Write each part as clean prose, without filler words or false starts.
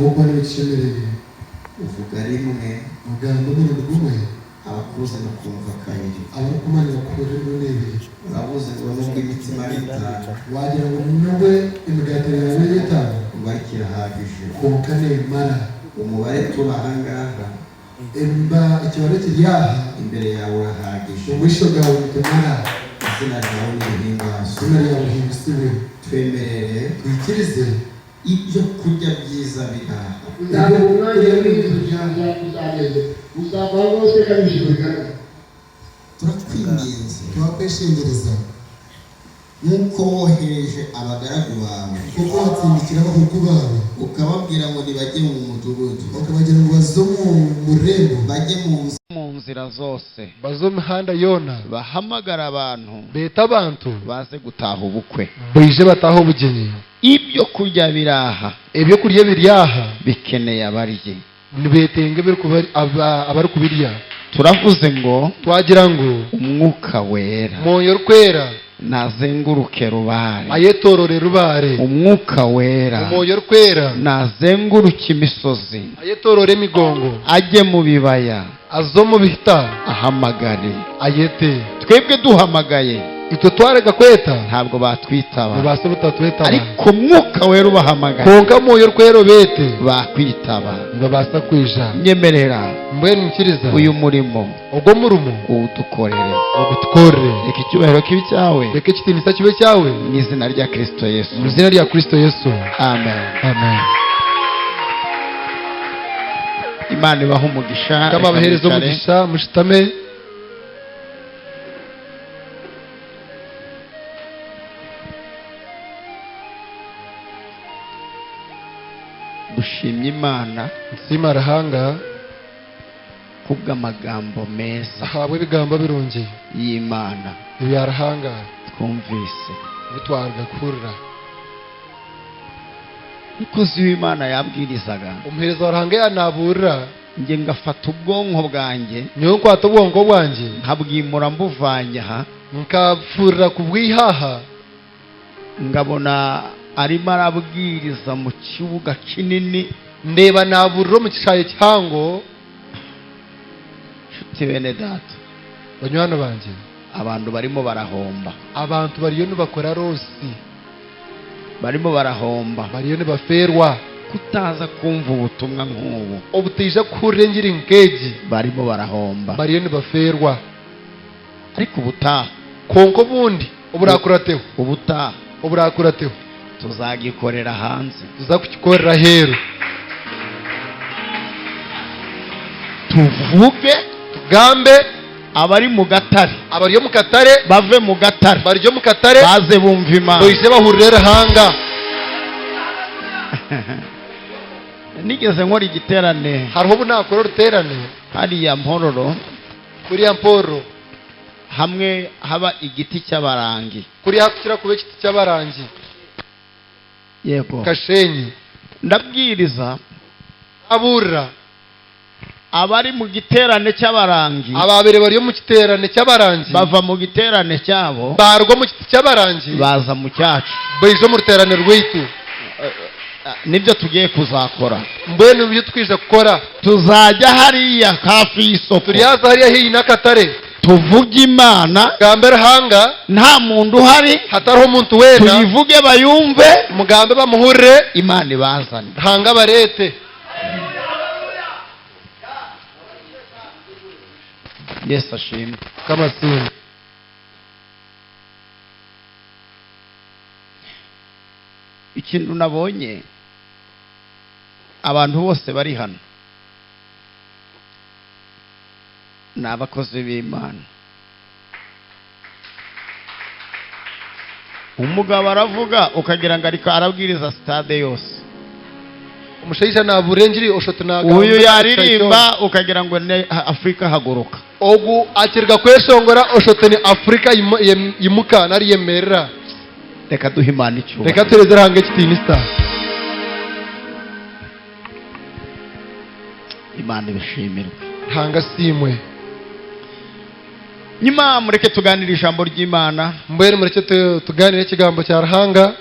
Ahabwokuba nibikishemerere. Uvuga rimwe, Ogamba omurundi gumwe, abakuzi bakumva kabiri. Abarikumanya bakuhurira emirundi ebiri. Uravuze ngo nubwo imitsima ari itanu, Wagira ngu nubwo emigaati yaaba eri etaano, ngo ariko irahagije. Kwonka neemara. Umubare tuba ahangaha, Emba ekibaro kiri aha, imbere yawe urahagije. Omu maisho gaawe nitumara. Izina ryawe nirihimbazwe. Izina ryawe rihimbisibwe. Twemerere Twikirize ibyo kurya byiza biri aha. Uzaba umwanya w'inzu uzameze uzavaho rwose kandi ibishiko bigaragara. Turakwinginze, Twakweshengereza, nk'uko wohereje abagaragu bawe, kuko watsindikira abahugu bawe, ukababwira ngo nibajye mu mudugudu, bakabagira ngo baze mu murembo, bajye mu nzira zose, bazo mihanda yona, bahamagara abantu, beta abantu, baze gutaha ubukwe. Bije bataha obugenyi. Ibyo kurya biri aha, Ebyo kurya biri aha, bikeneye abaryi. Nibetenga abari kubirya. Turavuze ngo Twagira ngo Umwuka Wera Mwoyo Orikwera nazenguruke Rubare, ayetorore Rubare, Umwuka Wera Omwoyo Orikwera nazenguruke imisozi, ayetorore emigongo, ajye mu bibaya, aze omu bihita, ahamagare. Ayete. Twebwe duhamagaye, Itwe twarega kweta, ntabwo batwitaba, nibaasa butatwetaba, ariko Umwuka Wera ubahamagaye, konka Mwoyo Orikwera obeete, bakwitaba. Nibabaasa kwija. Nyemerera Mbwenu nkiriza uyu murimo ogwo omurimo uwudukorere. Ogutukorere. Reka icyubahiro kibe cyawe. Reka ekitinisa kibe cyawe. Mu izina rya Kristo Yesu. Mu izina rya Kristo Yesu. Amen. Amen. Imana ibaha umugisha. Mukama Reka abahereze mwicare. omugisha, mushitame. Dushimye Imana Nsiima Ruhanga kubw'amagambo meza ahabwe ebigambo birungi y'Imana ebya Ruhanga twumvise. Bitwarga kuhurira. Umukozi w'Imana yabwirizaga, Omuheereza wa Ruhanga yanaburira, njye ngafata ubwonko bwanjye, nyowe nkwata obwonko bwangye, nkabwimura mbuvanye aha, nkafurira kubwihaha, ngabona arimo arabwiriza mu kibuga kinini. Ndeba naburira omu kishaayi kihango. Nshuti bene data, Banywani bangye, abantu barimo barahomba. Abantu bariyo nibakora rosi. Barimo barahomba. Bariyo nibaferwa. Kutaza kumva ubutumwa nk'ubu, Obutaija kuhurira engiri nk'egi, barimo barahomba. Bariyo nibaferwa. Ariko ubutaha, Konka obundi oburakurateho, ubutaha oburakurateho, tuzagikorera hanze, tuza kukikorera aheeru, tuvuge, tugambe, abari mu gatare abari omu katare bave mu gatare, bari omu katare baze bumva Imana. Baije bahurire Ruhanga. Nigeze nkora igiterane Hariho obu nakora oruteerane hariya Mpororo, kuriya Mpororo, hamwe haba igiti cy'abarangi. Kuriya hakukira kuba ekiti ky'abarangi. Yego. Kashenyi. Ndabwiriza, Aburira, abari mu giterane cy'abarangi ababire bari omu kiterane ky'abarangi bava mu giterane cyabo, barwa mu kiti ky'abarangi, baza mu cyacu. Baija omu ruteerane rwaitu. Nibyo tugiye kuzakora. Mbwenu nibyo twija kukora. Tuzajya hariya hafi y'isoko, Turyaza hariya haihi n'akatare, tuvuge Imana, tugambe Ruhanga, nta muntu uhari, hatariho omuntu weena, tuyivuge bayumve, mugambe bamuhurire, Imana ibazane. Ruhanga bareete. Yesu ashimwe. Kamasimba. Ikintu nabonye, abantu bose bari hano ni abakozi b'Imana. Umugabo aravuga ukagira ngo ariko arabwiriza stade yose. Omushaija naburira engiri oshoto nagamba. Uyu yaririmba ukagira ngo ni Afurika haguruka. Ogu akiriga kweshongora oshoto ni Afurika yimuka nari yemerera. Reka duhe Imana icyubahiro. Reka tuhereze Ruhanga ekitiinisa. Imana ibishimirwe. Ruhanga asiimwe. Nyuma mureke tuganire ijambo ry'Imana. Mbwenu mureke tuganire ekigambo kya Ruhanga.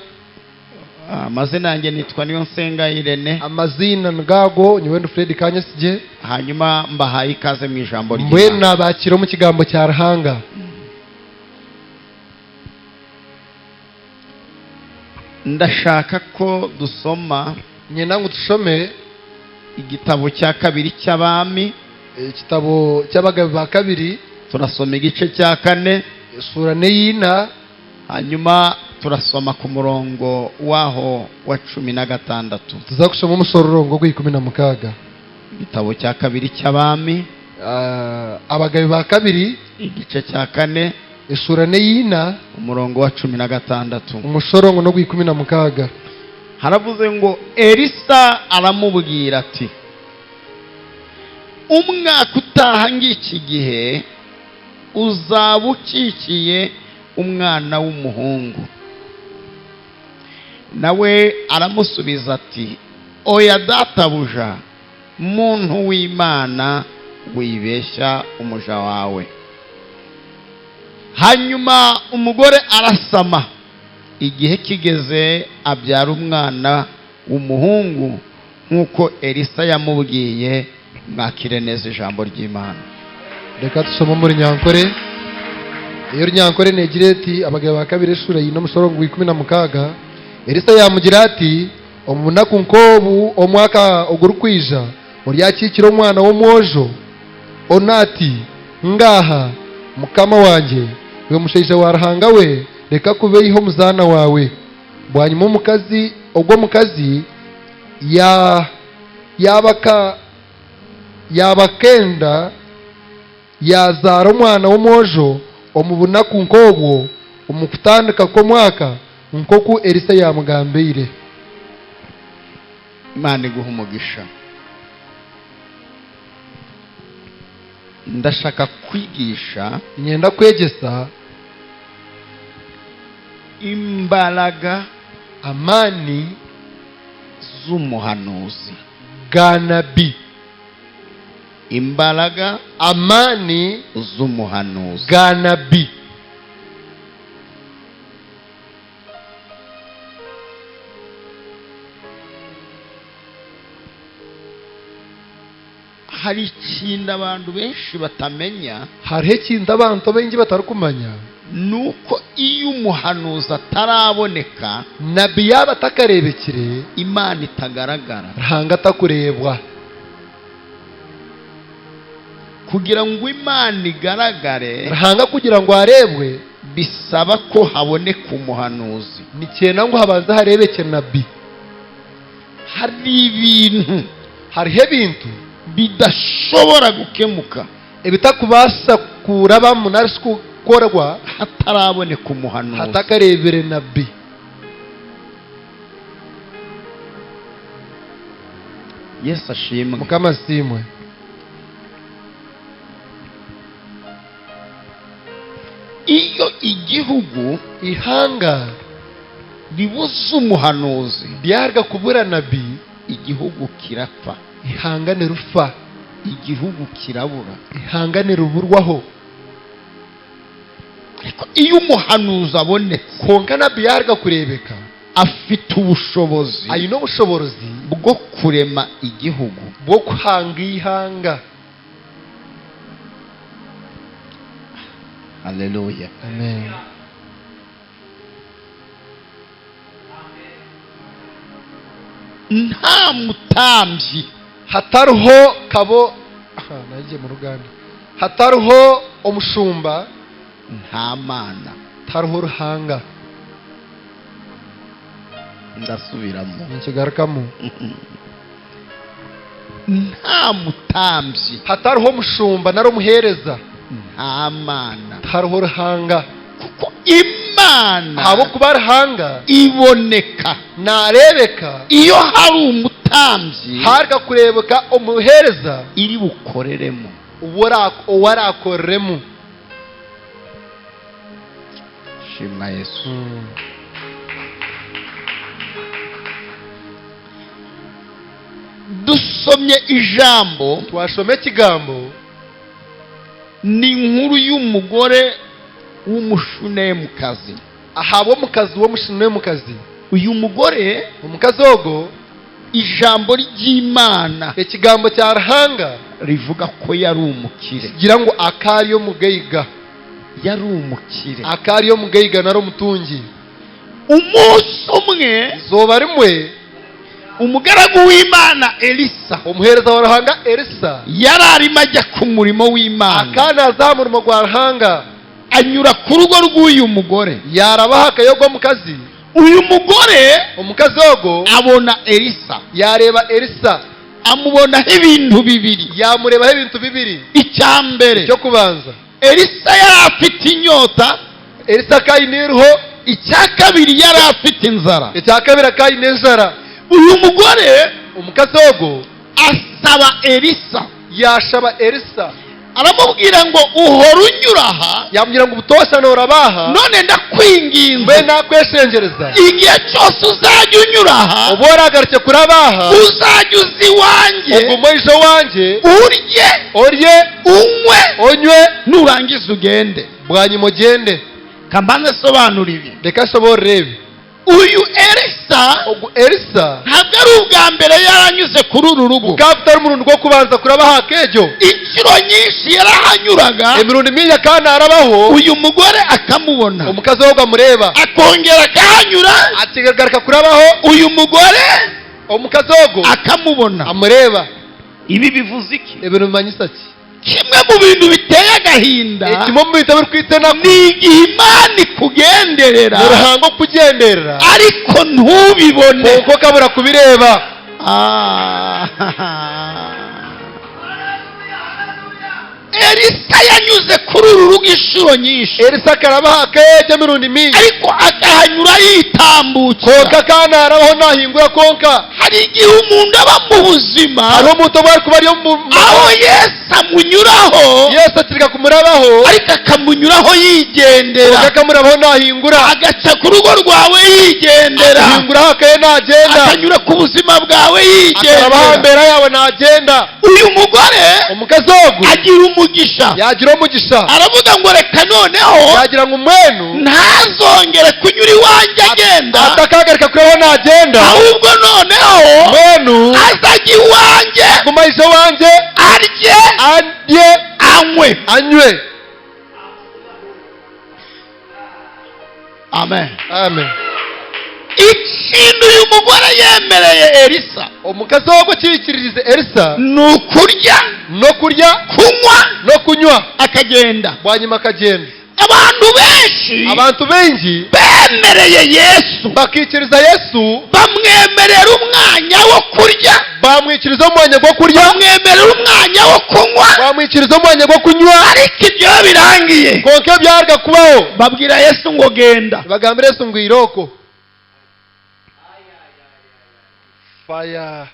Amazina yanjye nitwa Niyonsenga Irene. Amazina ngago nyowe Fred Kanyesije. Hanyuma mbahaye ikaze mu ijambo Mbwe ry'Imana. Nabakira mu kigambo cya Ruhanga. Ndashaka ko dusoma nyina ngo dushome igitabo cya kabiri cy'abami, igitabo cy'abagabe ba kabiri, turasoma igice cya 4, sura 4, hanyuma turasoma ku murongo waho wa 16. Tuzakusoma umusorongo gw'16. Igitabo cya kabiri cy'abami, abagabe ba kabiri, igice cya 4, isura 4, umurongo wa 16, umushorongo no gw'16. Haravuze ngo Elisa aramubwira ati umwaka utaha ng'iki gihe uzaba ukikiye umwana w'umuhungu. Nawe aramusubiza ati oya databuja, muntu w'Imana, wibeshya umuja wawe. Hanyuma umugore arasama, igihe kigeze abyara umwana w'umuhungu nk'uko Elisa yamubwiye. Mwakire neza ijambo ry'Imana. Reka dusome muri Nyankore. Iyo Nyankore negire ati abagabo ba kabiri sura yino musorongo w'16. Elisa yamugira ati omunaku nkobu omwaka ogurukwija oryakikira omwana w'omwojo. Onati ngaha mukama wanje we mushaija wa Ruhanga we, reka kubeiho muzana wawe. Bwanyuma omukazi ogwo mukazi ya yabaka yabakenda yazara omwana w'omwojo omubunaku nkobwo omukutandika kw'omwaka nkoku Elisa yamugambiire. Imana iguhe umugisha. Ndashaka kwigisha nyenda kwegesa imbaraga amani z'umuhanuzi ga nabi. Imbaraga amani z'umuhanuzi ga nabi. Hari ikintu abantu benshi batamenya, hariho ikintu abantu benshi batarukumanya, nuko iyo umuhanuzi ataraboneka, nabi yaba atakarebekire, Imana itagaragara, Ruhanga atakurebwa. Kugira ngo Imana igaragare, Ruhanga kugira ngo arebwe, bisaba ko haboneka umuhanuzi. Ni cyenda ngo habanze harebeke nabi. Hari ibintu, hariho ibintu bidashobora gukemuka, ibitakubasa kuraba munarisi kukorwa hataraboneka umuhanuzi, hatakarebere nabi. Yesu ashimwe. Mukama ashimwe. Iyo igihugu ihanga ribuze umuhanuzi, ryarga kubura nabi, igihugu kirapfa, ihanga nirufa, igihugu kirabura, ihanga niruburwaho. Ariko iyo umuhanuzi abonetse, konka nabi yarga kurebeka, afite ubushobozi, ayino bushobozi bwo kurema igihugu, bwo kuhanga ihanga. Haleluya. Amen. Nta mutambyi, hatariho kabo, nagiye mu ruganda, hatariho umushumba, nta mana, hatariho Ruhanga. Ndasubiramo, nkigarukamo. Nta mutambyi, hatariho umushumba nari umuhereza, nta mana, hatariho Ruhanga. Kuko Imana abo kuba Ruhanga iboneka, narebeka iyo hari umutambyi, harga kurebeka umuhereza iri bukoreremo, uwarakoreremo. Shimwa Yesu. Dusomye ijambo, twashome ikigambo, ni inkuru y'umugore w'umushunemukazi. Ahabo mukazi wo mushunemukazi. Uyu mugore, Omukazi ogwo, ijambo ry'Imana ekigambo kya Ruhanga rivuga ko yari umukire. Kigira ngu akari omugaiga. Yari umukire. Akari omugaiga nari omutungi. Umunsi umwe, Izooba rimwe, umugaragu w'Imana Elisa omuheereza wa Ruhanga Elisa yari arimo ajya ku murimo w'Imana, akaba naaza aha murimo gwa Ruhanga, anyura ku rugo rw'uyu mugore. Yarabaho akayoga omukazi. Uyu mugore Omukazi ogwo abona Elisa, yareeba Elisa, amubonaho ibintu bibiri. Yamurebaho ebintu bibiri. Icya mbere, Ekyokubanza, Elisa yari afite inyota. Elisa akayine eriho. Icya kabiri, yari afite inzara. Ekyakabiri, akayine enjara. Uyu mugore Omukazi ogwo asaba Elisa, yashaba Elisa, aramubwira ngo uhora unyura aha, yamubwira ngo ubutosha norabaha, none ndakwinginze, mbe nakweshengereza, igihe cyose uzajya unyura aha, oba oragaruke kurabaha, uzajya uza iwanjye, ogume oije owanjye, urye, orye, unywe, onywe, nurangiza ugende. Bwanyuma ogende. Kambanze sobanura ibi. Reka nsoborore ebi. Uyu Elisa Ogu Elisa ntabwo ari ubwa mbere yaranyuze kuri uru rugo. bwaba butari umurundi gwo kubanza kurabaha akejo. Inshuro nyinshi yarahanyuraga, Emirundi mingi akaba narabaho, uyu mugore akamubona, omukazi ogwo amureba, akongera akahanyura, akigaruka kurabaho, uyu mugore omukazi ogwo akamubona. Amureba. Ibi bivuze iki? Ebintu bimanyisa ki? Kimwe mu bintu biteye agahinda Ekimwe mu bintu ebirikwita enaku ni igihe Imana ikugenderera, ni Ruhanga okugenderera, ariko ntubibone. Konka okabura kubireeba. Ah. Elisa yanyuze kuri uru rugo inshuro nyinshi, Elisa akarabaha akejo emirundi mingi, ariko akahanyura yitambukira. Konka akaba narabaho nahingura konka. Hari igihe umuntu aba mu buzima Hariho omuntu obu arikuba ari omu aho Yesu amunyuraho, Yesu akirika kumurabaho, ariko akamunyuraho yigendera. Konka akamurabaho nahingura. Agaca ku rugo rwawe yigendera. Ahinguraho akaye nagenda. Akanyura ku buzima bwawe Akarabaho yigendera. embeera yawe nagenda. Uyu mugore Omukazi ogu agira umugisha, yagira omugisha, aravuga ngo reka noneho yagira ngu mwenu ntazongere kunyura iwanjye agenda, atakagarika kurabaho nagenda, ahubwo noneho mwenu azajya iwanjye, guma ijo wanjye, arye, arye, anywe. Anywe. Amen. Amen. Ikintu uyu mugore yemereye Elisa Omukazi ogwo kiyikiririze Elisa ni ukurya, no kurya, kunywa, no kunywa, akagenda. Bwanyuma akagenda. Abantu benshi Abantu baingi bemereye Yesu, bakikiriza Yesu, bamwemerera umwanya wo kurya, bamwikiriza omwanya gwo kurya, bamwemerera umwanya wo kunywa, bamwikiriza omwanya gwo kunywa, ariko ibyo birangiye, konka ebyaruga kubaho, babwira Yesu ngo genda. Bagambira Yesu ngu iroko fire.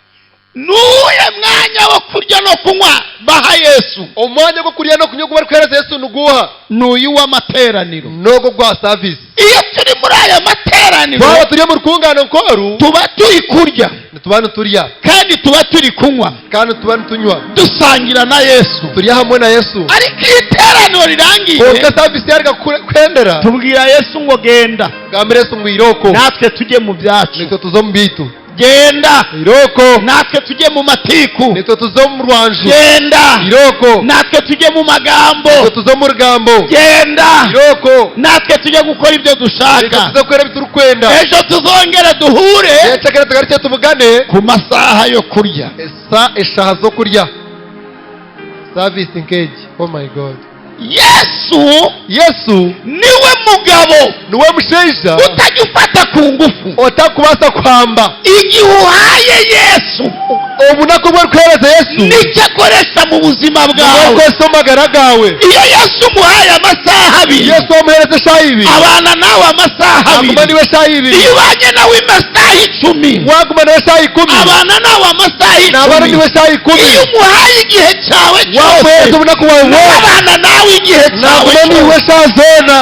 Nuwuhe mwanya wo kurya no kunywa baha Yesu? Omwanya gwo kurya no kunywa ogu barikuhereza Yesu niguha? Ni uyu w'amateraniro. N'ogwo gwa service. Iyo turi muri aya materaniro, Twaba turi omu rukungano nkoru, tuba turi kurya, nituba niturya, kandi tuba turi kunywa, kandi tuba nitunywa, dusangira na Yesu. Turi hamwe na Yesu. Ariko iyo iteraniro rirangiye, Konka service yaruga kwendera, tubwira Yesu ngo genda, gambira Yesu ngu iroko, natwe tujye mu byacu. Nitwe tuze omu biitu. Genda, Iroko, natwe tujye mu matiku. Nitwe tuze omu rwanju. Genda, Iroko, natwe tujye mu magambo. Nitwe tuze omu rugambo. Genda, Iroko, natwe tujye gukora ibyo nitwe dushaka. tuze gukora ebi turikwenda. Ejo tuzongere duhure Nyekyakare tugaruke tubugane ku masaha yo kurya. Esa eshaha zo kurya, service nkeegi. Oh my God. Yesu Yesu niwe mugabo niwe mushaija utajya ufata ku ngufu. Otakubaasa kuhamba. Igihe uhaye Yesu, Obunaku obworikuheereza Yesu, nicyo akoresha mu buzima bwawe. niwe omu magara gawe. Iyo Yesu umuhaye amasaha 2, Yesu wamuheereza eshaaha 2, abana nawe amasaha aguma 2. niwe eshaaha 2. Iyo ubanye nawe amasaha 10, Waguma nawe eshaaha 10, abana nawe amasaha naabana 10. niwe eshaaha 10. Iyo umuhaye igihe cyawe Wamuheereza cyose, obunaku bwawe bwona, abana nawe igihe cyawe naguma niwe cyose. eshaaha zoona.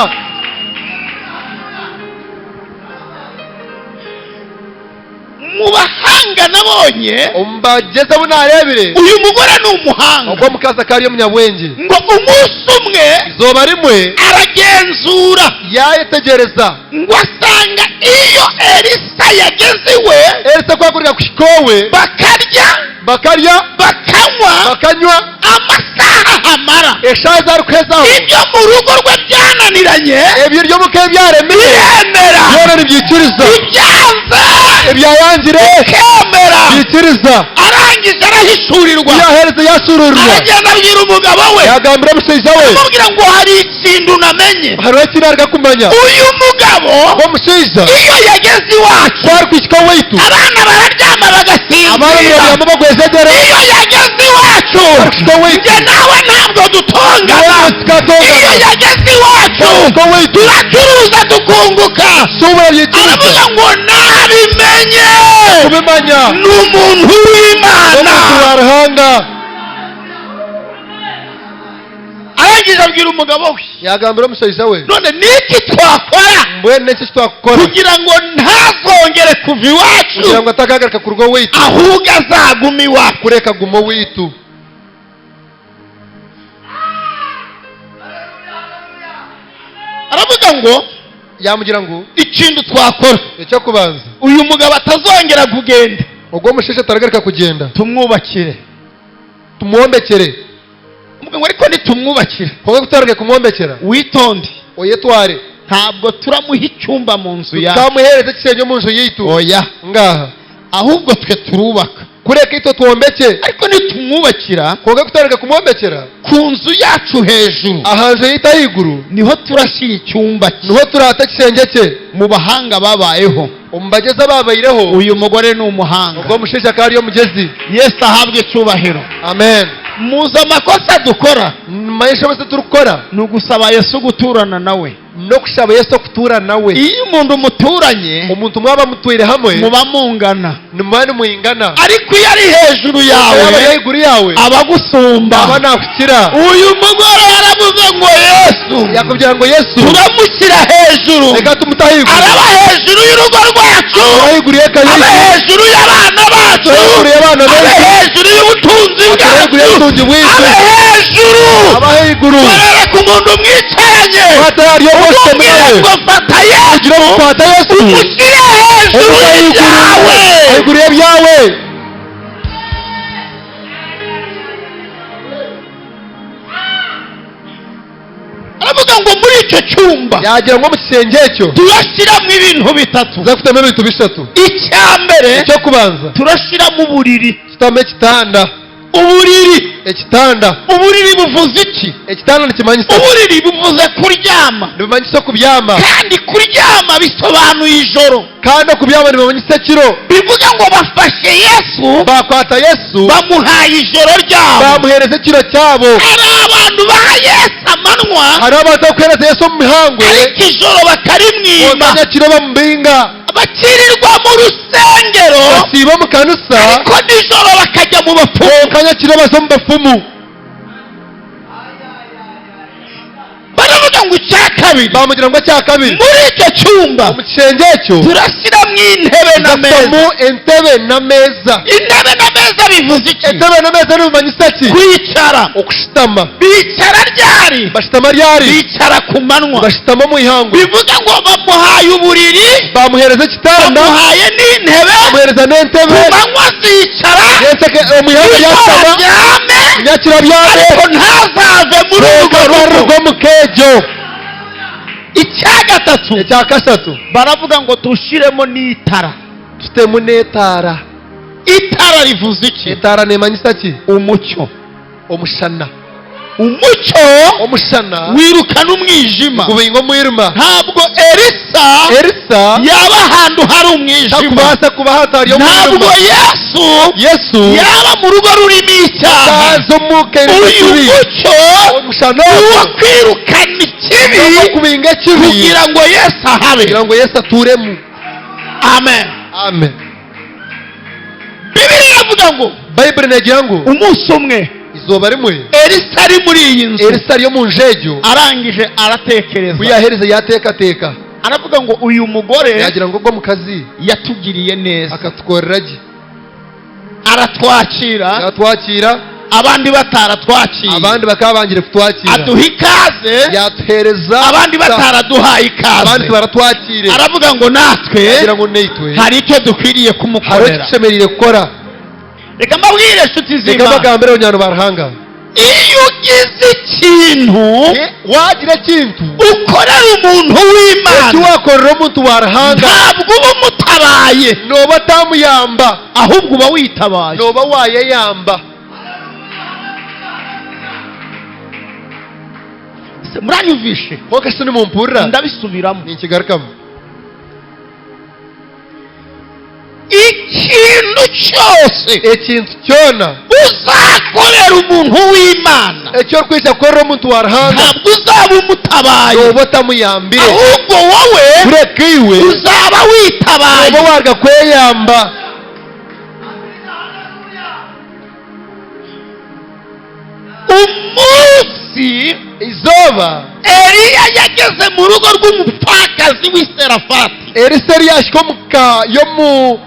Mu Mu bahanga nabonye, Omu bagezi abo narebire, uyu mugore ni umuhanga. Ogwo omukazi akaba ari omunyabwenge. Ngo umunsi umwe Izooba rimwe aragenzura, yayetegereza, ngo asanga iyo Elisa yageze iwe, Elisa kwakurira kuhika owe, bakarya, bakarya, bakanywa, bakanywa, amasaha amara, eshaaha ezarikuhezaho, ibyo mu rugo rwe byananiranye ebyo omuka ebyaremire biremera, byona nibyikiriza, ibyanze ebyayangire bikemera. Byikiriza. Arangije arahishurirwa. Yahereza yashururirwa. Aragenda abwira umugabo we, Yagambira omushaija we, amubwira ngo hari ikintu namenye. Hariho ekinarika kumanya. Uyu mugabo, Omushaija, iyo yageze iwacu, kwari kuhika owaitu, abana bararyama abaana bagasinzira. nibabyama bagwezegere. Iyo yageze iwacu, Kuhika owaitu, njye nawe ntabwo dutongana. Iyo tukatongana. yageze iwacu, Kuhika owaitu, turacuruza tukunguka. Suubura byikiriza. Aravuga ngo nabimenye, Kubimanya, ni umuntu w'Imana. omuntu wa Ruhanga. Arangije abwira umugabo we, Yagambira omushaija we, none niki twakora mbwenu neki ekitwakukora kugira ngo ntazongere kuva iwacu, kugira ngu atakagaruka kuruga owaitu, ahubwo azaguma iwacu? Kureka guma owaitu. Aravuga ngo Yamugira ngu ikintu twakora, ekyokubanza, uyu mugabo atazongera kugenda, ogwo omushaija ataragaruka kugenda, tumwubakire. Tumwombekere. Umugabo ngo ariko nitumwubakira, Konka kutararuge kumwombekera, witonde, oyetware, ntabwo turamuha icyumba mu nzu yawe. Tutamuhereza ekishenge omu nju yaitu. Oya. Ngaha. Ahubwo twe turubaka. Kureka itwe twombeke. Ariko nitumwubakira, Konka kutararuge kumwombekera, ku nzu yacu hejuru aha nju yaitu ahaiguru niho turashyira icyumba cye. Niho turata ekishenge kye. Mu bahanga babayeho, Omu bagezi ababaireho, uyu mugore ni umuhanga. Ogwo omushaija akaba ari omugezi. Yesu ahabwe icyubahiro. Amen. Muzi amakosa dukora? Mumanye enshobe turikukora? Ni ugusaba Yesu guturana nawe. N'okushaba Yesu okutuura nawe. Iyo umuntu muturanye, Omuntu mwaba mutwire hamwe, muba mungana, nimuba nimwingana, ariko iyo ari hejuru yaba yawe, ari haiguru yawe, aba agusumba. Aba nakukira. Uyu mugore yaravuze ngo Yesu Yakubwira ngo Yesu turamushyira hejuru, reka tumute ahaiguru, araba hejuru y'urugo rwacu, ahaiguru y'eka abe yaitu, hejuru y'abana bacu, ahaiguru y'abaana abe baitu, hejuru y'ubutunzi ahaiguru bwacu, y'obutungi bwaitu, abe hejuru. aba ahaiguru. Korera ku muntu mwicaranye, Kwata hariyo bose umubwire nawe, ngo fata Yesu, kugira ngo kwata Yesu, umushyire hejuru y'ibyawe. Ahaiguru y'ebyawe. Aravuga ngo muri icyo cyumba Yagira ngo mu kisenge ekyo turashyiramo ibintu bitatu. Tuzafitemo ebintu bishatu. Icya mbere, Ekyokubanza, turashyiramo uburiri. Tutamu ekitanda. Uburiri. Ekitanda. Uburiri buvuze iki? Ekitanda nikimanyisa, Uburiri buvuze kuryama. Nibimanyisa okubyama. Kandi kuryama bisobanuye ijoro. Kandi okubyama nibimanyisa ekiro. Bivuga ngo bafashe Yesu, Bakwata Yesu, bamuhaye ijoro ryabo. Bamuhereza ekiro kyabo. Hari abantu baha Yesu amanywa, Hariho abantu bakuhereza Yesu omu mihangwe, ariko ijoro bakarimwima. Omanya kiro bamubinga. Bakirirwa mu rusengero, Basiiba omu kanisa, ariko nijoro bakajya mu bapfumu. Konka nyakiro baza omu bafumu. Baravuga ngo icya kabiri, Bamugira ngo ekyakabiri, muri icyo cyumba omu kishenge ekyo turashyiramo intebe n'ameza. tuzafitamu entebe n'ameeza. Intebe n'ameza bivuze iki? Entebe n'ameeza nibimanyisa ki? Kwicara. Okushutama. Bicara ryari? Bashutama ryari? Bicara ku manywa. Bashutama omu ihangwe. Bivuga ngo bamuhaye uburiri, Bamuhereza ekitanda, bamuhaye n'intebe. Bamuhereza n'entebe. Ku manywa azicara, Omu ihangwe nijoro yashutama, aryame, nyakiro abyame, ariko ntazave muri urwo rugo. rugo mukejo. Icya gatatu, Ekyakashatu, baravuga ngo dushyiremo n'itara. Tutemu n'etaara. Itara rivuze iki? Etaara nemanyisa ki? Umucyo. Omushana. Umucyo Omushana wirukana umwijima. Gubinga omwirima. Ntabwo Elisa Elisa yaba ahantu hari umwijima. takubaasa kuba hatari Ntabwo omwirima. Yesu Yesu yaba mu rugo rurimo icyaha. taza omuka Uyu ekibi. mucyo Omushana ni uwo ogwo kwirukana ikibi, ogw'okubinga ekibi, kugira ngo Yesu ahabe. Kugira ngo Yesu aturemu. Amen. Amen. Bibiliya iravuga ngo Bayibuli negira ngu umunsi umwe izooba rimwe Elisa ari muri iyi nzu, Elisa ariyo mu nju egyo, arangije aratekereza, kuyahereza yateekateeka, aravuga. Aravuga ngo uyu mugore Yagira ngo ubwo mukazi yatugiriye neza, akatukorera ge, aratwakira yatwakira abandi bataratwakira, abandi bakaba bangire kutwakira, aduha ikaze yatuhereza abandi bataraduhaye abandi ikaze. baratwakire. Aravuga ngo natwe Yagira ngo netwe hari icyo dukwiriye hari kumukorera. tushemerire gukora. Reka mbabwire, inshuti Reka z'Imana, mbagambire abanyarwanda barahanga, iyo ugize ikintu wagira kintu ukorera umuntu w'Imana, eki wakorera omuntu warahanga, ntabwo uba umutabaye, noba atamuyamba, ahubwo uba witabaye. Noba wayeyamba. Se, muranyumvishe? Konka shi nimumpurira? Ndabisubiramo. Ninkigarukamu. Ikintu cyose Ekintu kyona uzakorera umuntu w'Imana, ekyo orikwija kukorera omuntu warahanga, ntabwo uzaba umutabaye, noba otamuyambire, ahubwo wowe kureka iwe uzaba witabaye. Noba warga kweyamba. Umunsi Izooba Eliya yageze mu rugo rw'umupfakazi w'i Serafati, Elisa yari yashika omuka yomu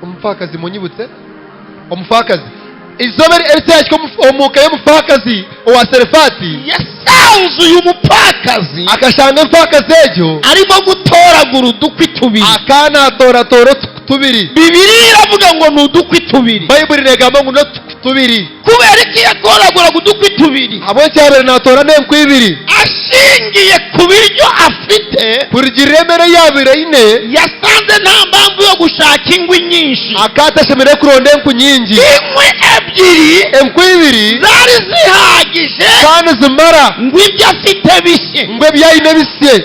omufakazi, munyibutse omufakazi, izooba Elisa yashika omuka y'omufakazi owa Serefati, yasanze uyu mupfakazi akashanga emfakazi egyo arimo gutoragura udukwi tubiri. Akaana atoratora otuku tubiri. Bibiliya iravuga ngo ni udukwi tubiri. Bayibuli negamba ngu n'otuku tubiri. Kubera ko iyo atoraguraga udukwi tubiri, Habw'ekyabere natora n'enku ibiri, ashingiye ku biryo afite, kurugirira emere yabire ine, yasanze nta mpamvu yo gushaka ingwi nyinshi. Akatashemerere kuronda enku nyingi. Inkwi ebyiri Enku ibiri zari zihagije kandi zimara ngo ibyo afite bishye. ngo ebyayine bisye.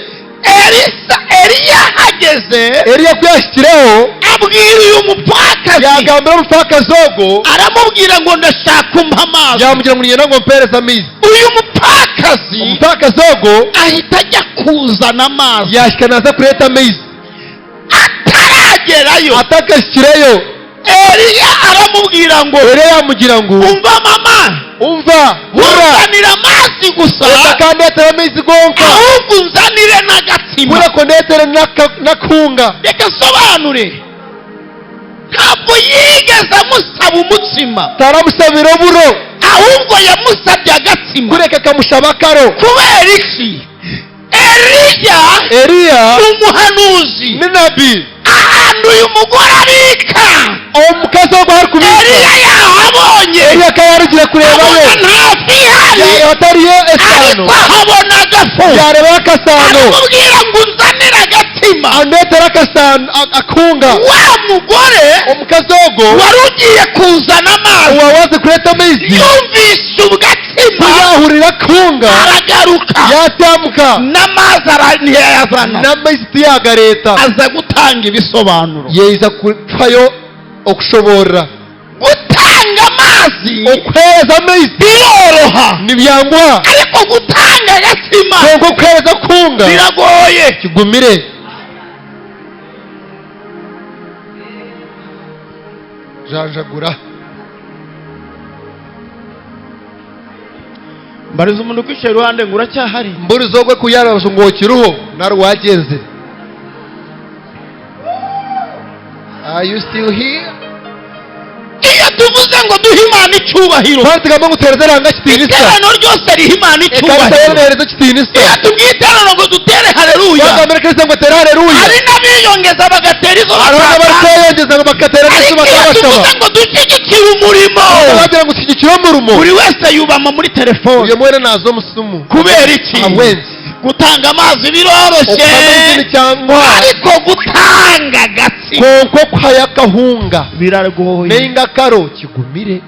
Elisa, Eliya ahageze, Eliya kuyashyikireho, abwira uyu mupfakazi, yagambira omufakazi ogwo, aramubwira ngo ndashaka umpa amazi. Yamugira ngo nigenda ngo mpereze amaizi. Uyu mupfakazi Omufakazi ogwo ahita ajya kuzana amazi. yashika naza kureeta amaizi. Ataragerayo, Atakashyikireyo, Eliya aramubwira ngo Eliya yamugira ngo umva mama, umva hurra, unzanira amazi gusa, reka kandetera amaizi gonka, ahubwo unzanire n'agatsima. kureko ndetere n'akunga. Reka nsobanure, ntabwo yigeze amusaba umutsima, Taramusabira oburo, ahubwo yamusabye agatsima. Kureka akamushaba akaro. Kubera iki? Eliya Eliya umuhanuzi, ni nabi, ahantu uyu mugore abika, omukazi ogwo ari kubika, Eliya yahabonye, Eliya akaba yarugiye kurebayo, abona nta fi ihari, yareba atariyo esano, ariko ahabona agafu. Yarebayo akasano, Aramubwira ngo unzanire agatsima. Andetera akasano akunga. Wa mugore Omukazi ogwo wari ugiye kuzana amazi owawaze kureeta amaizi, yumvise ubwatsima, kuyahurira akunga, aragaruka, yatamuka, n'amazi ntiyayazana, n'amaizi tiyagareta, aza gutanga ibisobanuro. Yeiza kufayo okushoborera. Gutanga amazi Okuhereza amaizi biroroha, nibyanguha, ariko gutanga agatsima konka okuhereza akunga biragoye. Kigumire. Janjagura. Mbariza umuntu ukwicaye iruhande ngo uracyahari? Mburiza ogwe kuyarabasha ngo okiruho nari wagenze. Are you still here? Iyo tuvuze ngo duhe Imana icyubahiro, Twari tugamba ngo tuhereze ranga kitinisa, iteraniro ryose riha Imana ekanisa icyubahiro. yohereze kitinisa. Iyo tubwiye iteraniro ngo dutere haleluya, Twagambira Kristo ngo tere haleluya, hari n'abiyongeza bagatera izo hariho bashaka. n'abarikeyongeza ngo bakatera n'izo Ariko iyo bakabasaba. tuvuze ngo dushyigikire umurimo, Bagira ngo ushyigikire umurimo, buri wese yubama muri telefone. Uyu mwene nazo musumu. Kubera iki? Awenzi Gutanga amazi biroroshye, okamazini cyangwa ariko gutanga agatsima konko kwaya kahunga biragoye. Nenga karo kigumire.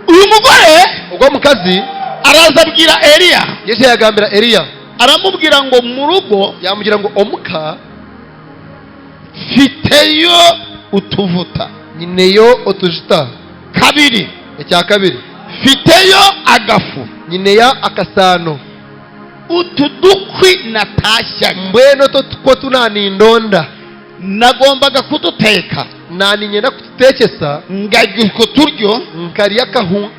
Uyu mugore Ubwo mukazi araza abwira Eliya, Yesu yagambira Eliya, aramubwira ngo mu rugo yamugira ngo omuka mfiteyo utuvuta. Nyineyo otujita. Kabiri, Icya kabiri, mfiteyo agafu. Nyineya akasano. Utu dukwi natashyaga Mbweno to ko tunanindonda, nagombaga kuduteka, naninyenda kututeka. Kutekesa ngarya utwo turyo, nkarya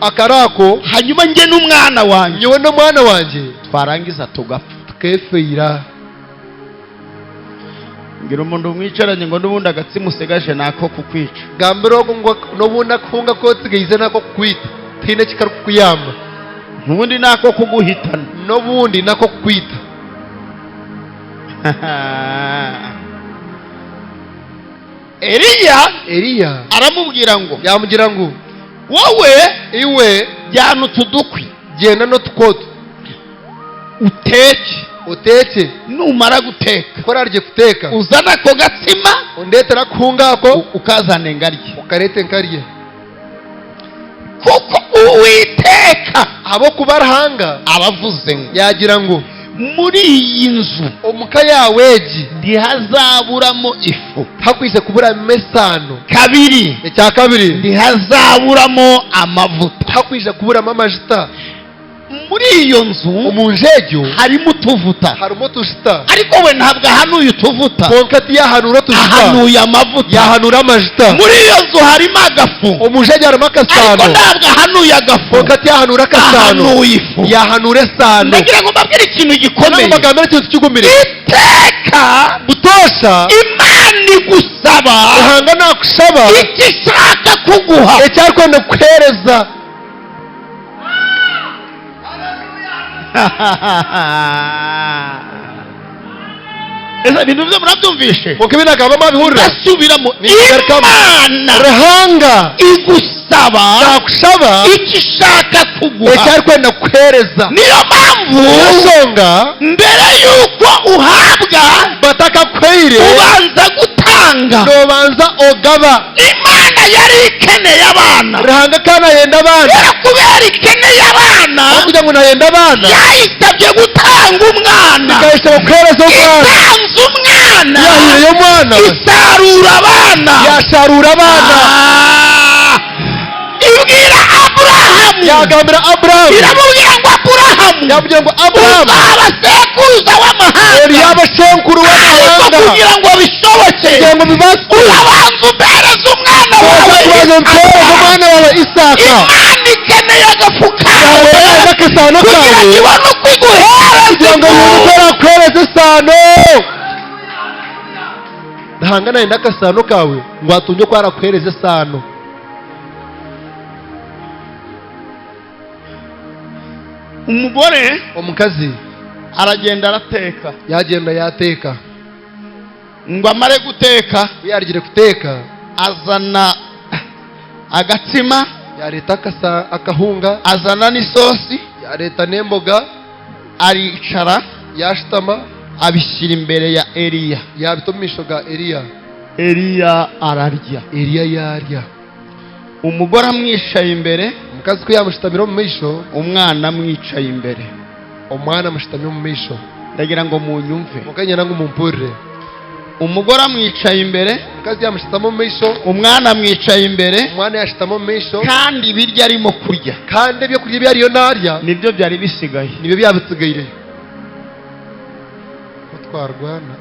akarako, hanyuma njye n'umwana wanjye, nyewe n'umwana wanjye, twarangiza tugapfa, tukefeira. Ngira umuntu mwicaranye ngo n'ubundi agatsima usigaje nako kukwica. Gambira ngo n'ubundi akunga ko tsigaize nako kukwita tine kikarukuyamba, n'ubundi nako kuguhitana, n'ubundi nako kukwita. Eliya aramubwira ngo, yamugira ngo wowe iwe jyana utudukwi, genda no tukoto uteke, numara guteka korarye kuteka, uzana ako gatsima undetera kungako, ukazane ngarye, ukarete nkarye, kuko Uwiteka abo kubarahanga abavuze ngo yagira ngo muri iyi nzu omuka yaweji ntihazaburamo ifu, hakwije kubura mesano. Kabiri, icya kabiri, ntihazaburamo amavuta, hakwije kuburamo amajuta. Muri iyo nzu umunjegyo harimo utuvuta, harimo utujuta, ariko we ntabwo ahanuye utuvuta, konka tiyahanura utujuta, ahanuye amavuta, yahanura amajuta. Muri iyo nzu harimo agafu, umunjegyo harimo akasano, ariko ntabwo ahanuye agafu, konka tiyahanura akasano, ahanuye ifu, yahanura esano. Ndagira ngo mbabwire ikintu gikomeye, mbagambire ikintu kigumire. Iteka butosha Imana igusaba, Ruhanga nakushaba icyo ishaka kuguha, icyakwenda kuhereza. Ese ibintu byo murabyumvishe? Muko ibinagamba mabihurira. Ndasubiramo, Imana Ruhanga igusaba nakushaba icyo ishaka kuguha, icyakwenda kuhereza. Niyo mpamvu Nsonga mbere y'uko uhabwa batakakwire ubanza gutanga, nobanza ogaba. Imana yari ikeneye abana, Ruhanga kana yenda abana, kubera ikeneye abana kugira ngo nayenda abana, yayisabye gutanga umwana, ikayisaba kuhereza umwana, itanze umwana, yahiye umwana, isarura abana, yasarura abana. Ibwira Aburahamu, yagambira Aburahamu, iramubwira ngo Aburahamu, yamubwira ngo Aburahamu uzaba sekuruza w'amahanga, yari yaba senkuru w'amahanga, kugira ngo bishoboke, kugira ngo bibaswe, urabanza ubereze umwana wawe, urabanza ubereze umwana wawe Isaka. Imana ikeneye agafu kawe, akasano kugira kawe, ngo ibone uko iguhereza, kugira ngo ibone uko yakuhereza isano. Ntahanga nayenda akasano kawe ngo atunge ko yarakuhereza isano. Umugore omukazi aragenda arateka, yagenda yateka, ngo amare guteka, yarigire kuteka, azana agatsima, yareta akahunga, azana n'isosi, yareta n'emboga, aricara, yashitama, abishyira imbere ya Eliya, yabita mu misho ga Eliya. Eliya ararya, Eliya yarya. Umugore amwicaye imbere, omukazi ko yamushitamira mu misho, umwana amwicaye imbere, umwana amushitamira mu misho. Ndagira ngo munyumve, mukanyana ngo mumpurire. Umugore amwicaye imbere, omukazi yamushitamo mu misho, umwana amwicaye imbere, umwana yashitamo mu misho, kandi ibiryo arimo kurya, kandi ibyo kurya ibyo ariyo narya nibyo byari bisigaye, nibyo byabisigaye. Ko twarwana,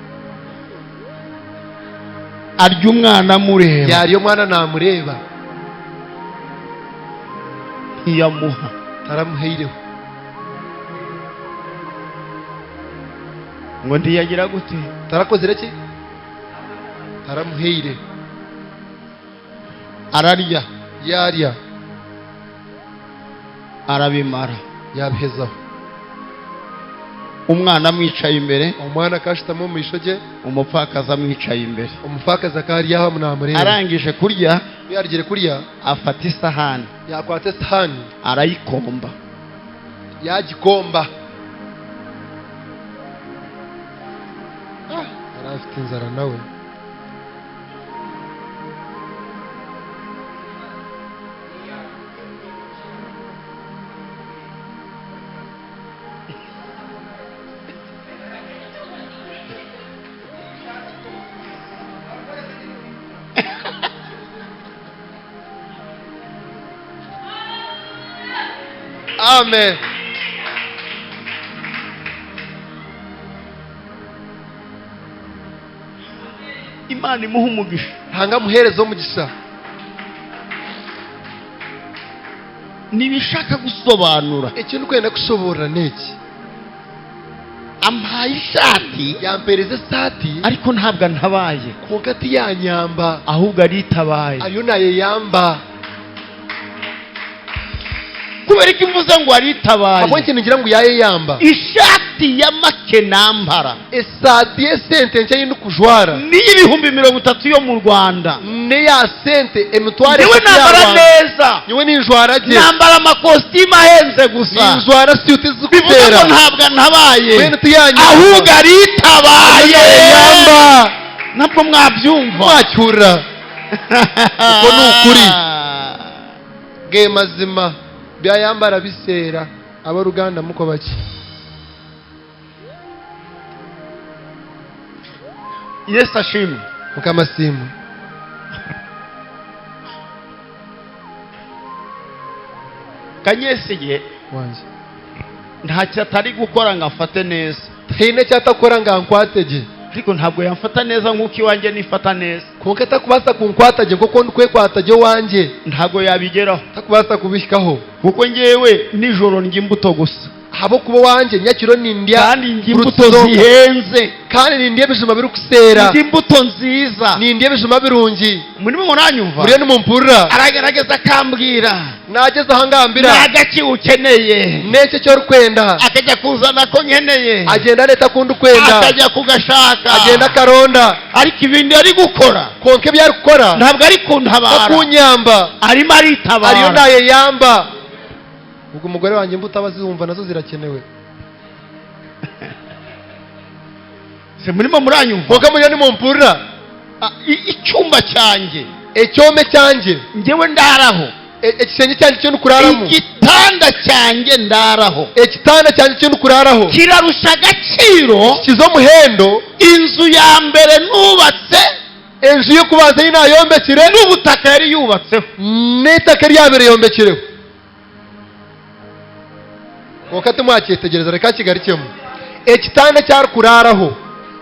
arya umwana amureba, yarya umwana namureba, ntiyamuha, taramuheireho. Ngo ntiyagira gute? Tarakoze iki? Taramuheire. Ararya, yarya, arabimara, yabihezaho. Umwana amwicaye imbere, umwana akashitamo mu misho ge, umupfakazi amwicaye imbere, umupfakazi akaryaho munamureba. Arangije kurya, yarigire kurya, afata isahani, yakwata isahani, arayikomba, yagikomba. Yari afite inzara nawe. Amen. Imana imuha umugisha, hanga muherezo umugisha. Nibishaka gusobanura. Ekintu kwenda kushobora niki? Ampaye ishati, yampereza isati, ariko ntabwo antabaye. Konka tiyanyamba, ahubwo aritabaye. Ariyo naye yamba. Kubera ko imvuze ngo aritabaye, abo ikintu ngira ngo yaye yamba. Ishati ya make nambara, esati yesente nshya y'indukujwara, ni 30,000 yo mu Rwanda. Ne ya sente emitware. Niwe nambara neza, niwe ninjwara je, nambara amakositimu ahenze gusa, ninjwara suit bivuga ngo zikutera. Ntabwo antabaye, Mwene tiyanyamba, ahubwo aritabaye. Yamba. Ntabwo mwabyumva. Mwacyura uko ni ukuri ge mazima byayambara bisera abaruganda muko baki. Yesu ashimwe. Mukamasimu. Kanyesiye wanje ntacyo atari gukora ngo afate neza. Hine cyatakora ngo ankwatege, ariko ntabwo yamfata neza nk'uko iwanjye nifata neza. Konka atakubasa kunkwatage kuko ndikwekwataje wanjye. Ntabwo yabigeraho. Takubasa kubishikaho. Kuko ngewe nijoro ndya imbuto gusa. Habo kuba wanjye nyakiro nindya, kandi ndya imbuto zihenze, kandi nindya ibijuma biri kusera, ndya imbuto nziza, nindya ibijuma birungi. Murimo muranyumva? Muriyo nimumpurira. Aragerageza akambwira, nageze ahangambira, nagaki ukeneye, nece cyo rukwenda, akajya kuzana ko nkeneye, agenda areta kundi ukwenda, akajya kugashaka, agenda akaronda. Ariko ibindi ari gukora, konka ibyo ari gukora ntabwo ari kuntabara, kunyamba, arimo aritabara, ariyo naye yamba. Ubwo umugore wanjye imbuto abazumva nazo zirakenewe. Se murimo muranyumva? Konka muriyo nimumpurira. Icyumba cyanjye, ecyome cyanjye, ngewe ndaraho, ekisenge cyanjye cyo nukuraramo, igitanda cyanjye ndaraho, ekitanda cyanjye cyo nukuraraho, kirarusha agaciro kizo muhendo inzu ya mbere nubatse, enzu yo kubanza y'inayombekire, n'ubutaka yari yubatseho, n'itaka ryabere yombekireho. Wakati mwakitegereza reka kigarikemo. Ekitanda cyakuraraho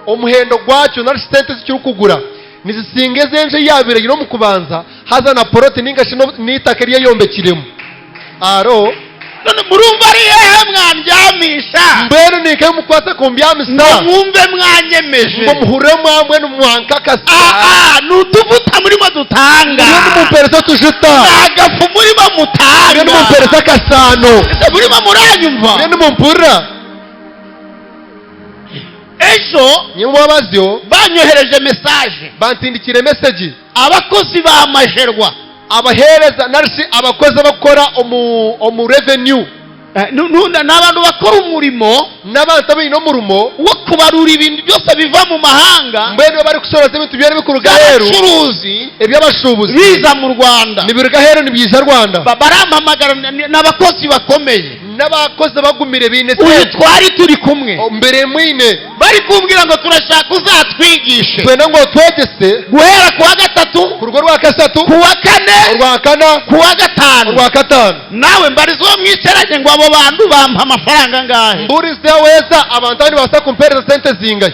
omuhendo gwacyo na sente zikiri kugura nizisingeze enje yabere yino mu kubanza haza na poroti ningashi n'itaka ryayombekiremo. Aro none murumva ari hehe mwandyamisha? Mbere nikaye mukwata kumbyamisa, mwumve mwanyemeje, ngo muhure mwamwe n'umwankakasa. Nutuvuta murimo dutanga, niyo nimumpereza tujuta, agafu murimo mutanga, niyo nimumpereza kasano. Ese murimo muranyumva? Niyo nimumpurira. Ejo nyimwabazyo banyohereje message, bantindikire message, abakozi ba majerwa, abahereza narisi abakozi bakora omu revenue, n'abantu bakora umurimo, n'abantu abino murumo wo kubarura ibintu byose biva mu mahanga, mbene bari kusoroza ibintu byari bikuruga heru, abacuruzi eby'abashubuzi biza mu Rwanda, nibiruga heru nibyiza Rwanda. Barampamagara, n'abakozi bakomeye, n'abakozi bagumire bine, uyu twari turi kumwe mbere mwine, bari kumbwira ngo turashaka uzatwigishe, twenda ngo twegese guhera kuwa gatatu, ku rugo rwa gatatu, kuwa kane, urwa kana, kuwa gatanu, urwa gatanu. Nawe mbarizo mwicaranye ngo abo bantu bampa amafaranga angahe? Mburize weza abantu bandi basa kumpereza sente zingahe?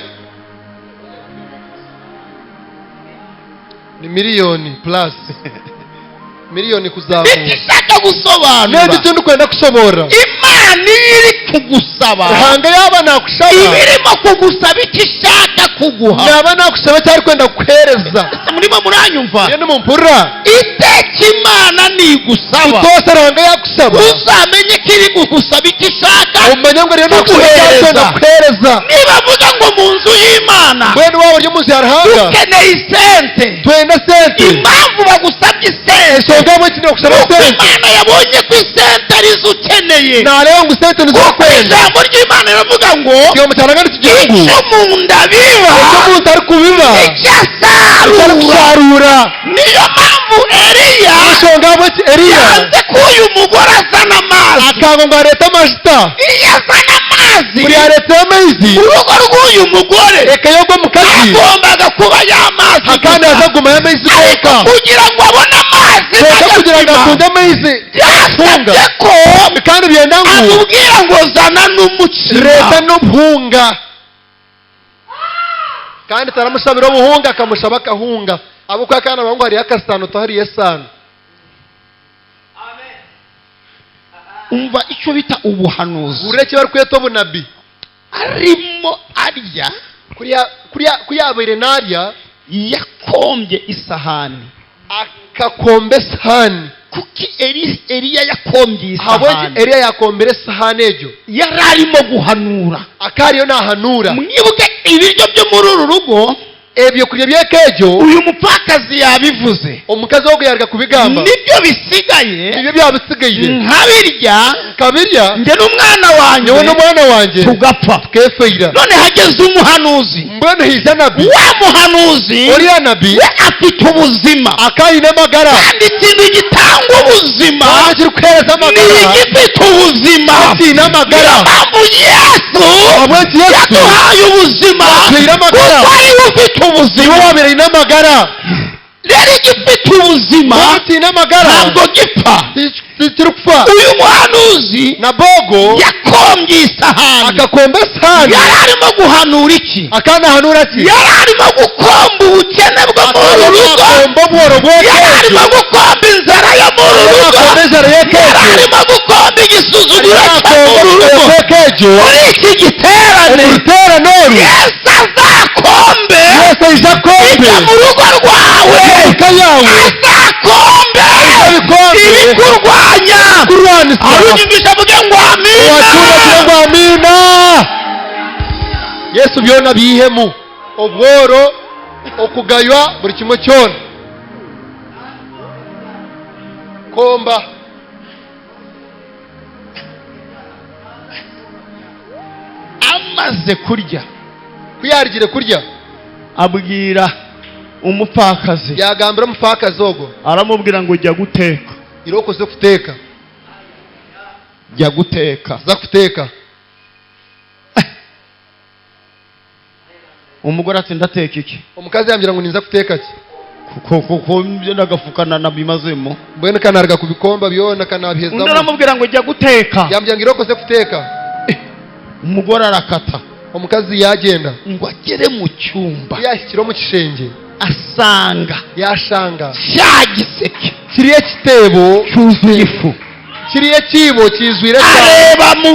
Ni miliyoni plus miliyoni kuzamura. Ikishaka gusobanura, neza icyo ndikwenda kushobora, Imana iri kugusaba, hanga yaba nakushaba, ibirimo kugusaba icyo ishaka kuguha, naba nakushaba cyari kwenda kuhereza. Murimo muranyumva? Iyo nimumpurira. Iteka Imana nigusaba, utose hanga yakusaba, uzamenye ko iri kugusaba icyo ishaka, umenye ngo rero nakushaba cyari kwenda kuhereza. Niba avuga ngo mu nzu y'Imana, mbene wabo ryo munsi ya ruhanga, dukeneye isente, twenda sente. Impamvu bagusabye isente, Imana yabonye ko isente arizo ukeneye. Nareba ngo isente nizo kwenda. Ijambo ry'Imana riravuga ngo icyo mu nda biba, icyo mu nda ari kubiba, icyo asarura. Niyo mpamvu Eliya yanze ko uyu mugore azana amazi, akanga ngo arete amajita. Iyo azana amazi, buri arete amezi mu rugo rw'uyu mugore, reka yogwe mu kazi, agombaga kuba y'amazi, akandi azaguma y'amezi ariko kugira ngo abone amazi, reka kugira ngo akunde amezi, byasabye ko kandi byenda ngo amubwira ngo zana n'umutsima, leta n'ubuhunga, kandi taramusabira ubuhunga akamushaba akahunga. Abo kwa kana abahungu hariyo akasano tuhariye sano. Umva icyo bita ubuhanuzi. Ureke barikweta obunabi. Arimo arya. Kuyabaire narya, yakombye isahani. Akakomba esahani. Kuki Eliya yakombye Ahabweki isahani? Eliya yakombera esahani egyo? Yari arimo guhanura. Akariyo nahanura. Mwibuke ibiryo byo muri uru rugo, Ebyokurya by'eka egyo, uyu mupfakazi yabivuze, omukazi ogu yaruga kubigamba, nibyo bisigaye, nibyo byabisigaye, nkabirya, nkabirya, njye n'umwana wanjye, nyowe n'omwana wanjye, tugapfa. Tukefeira. None hageze umuhanuzi. Mbwenu hiija nabi. Wa muhanuzi Oriya nabi we afite ubuzima, akayine amagara, kandi ikintu gitanga ubuzima kandi kirikuhereza ni amagara igifite ubuzima. kiine amagara. Niyo mpamvu Yesu Ahabweki Yesu yaduhaye ubuzima, atuhaire amagara, kuko ariwe ufite ubuzima. Niwe wabaire aine amagara. Rero igifite ubuzima Kandi kiine amagara ntabwo gipfa. Tikirikufa. Uyu muhanuzi Nabogo yakombye isahani. Akakomba esahani. Yari arimo guhanura iki? Akanahanura ki? Yari arimo gukomba ubukene bwo muri uru rugo. Akakomba obworo Yari arimo bw'ekejo. gukomba inzara yo muri uru rugo. Akakomba enjara Yari y'ekejo. arimo gukomba igisuzuguro cyo muri uru rugo. Ekejo. Muri iki giterane, Omu ruteerane oru, Yesu azakombe Yesu aija akombe ibyo mu rugo rwawe, eka yawe, azakombe abikombe ibikurwanya. Kurwanisa. Arunyumvisha avuge ngo amina. Wacyumva ngo amina. Yesu byona bihemu, obworo, okugaywa, buri kimwe kyona komba. Amaze kurya, Kuyarigire kurya, abwira umupfakazi, yagambira omufakazi ogwo, aramubwira ngo jya guteka. Iroko ze kuteka. Jya guteka. Za kuteka. Umugore ati ndateka iki? Omukazi yambwira ngo ninza kuteka ki? Kuko kuko ndagafuka nabimazemo. Mbwenu kanarga kubikomba byona Undi kanabihezamu. aramubwira ngo jya guteka. Yambwira ngo iroko ze kuteka. Umugore arakata. Omukazi yagenda. Ngo agere mu cyumba, Yashyikira omu kishenge, asanga yashanga cya giseke kiriya kitebo cyuzuye ifu. Kiriya kibo kizwire cyane. Areba mu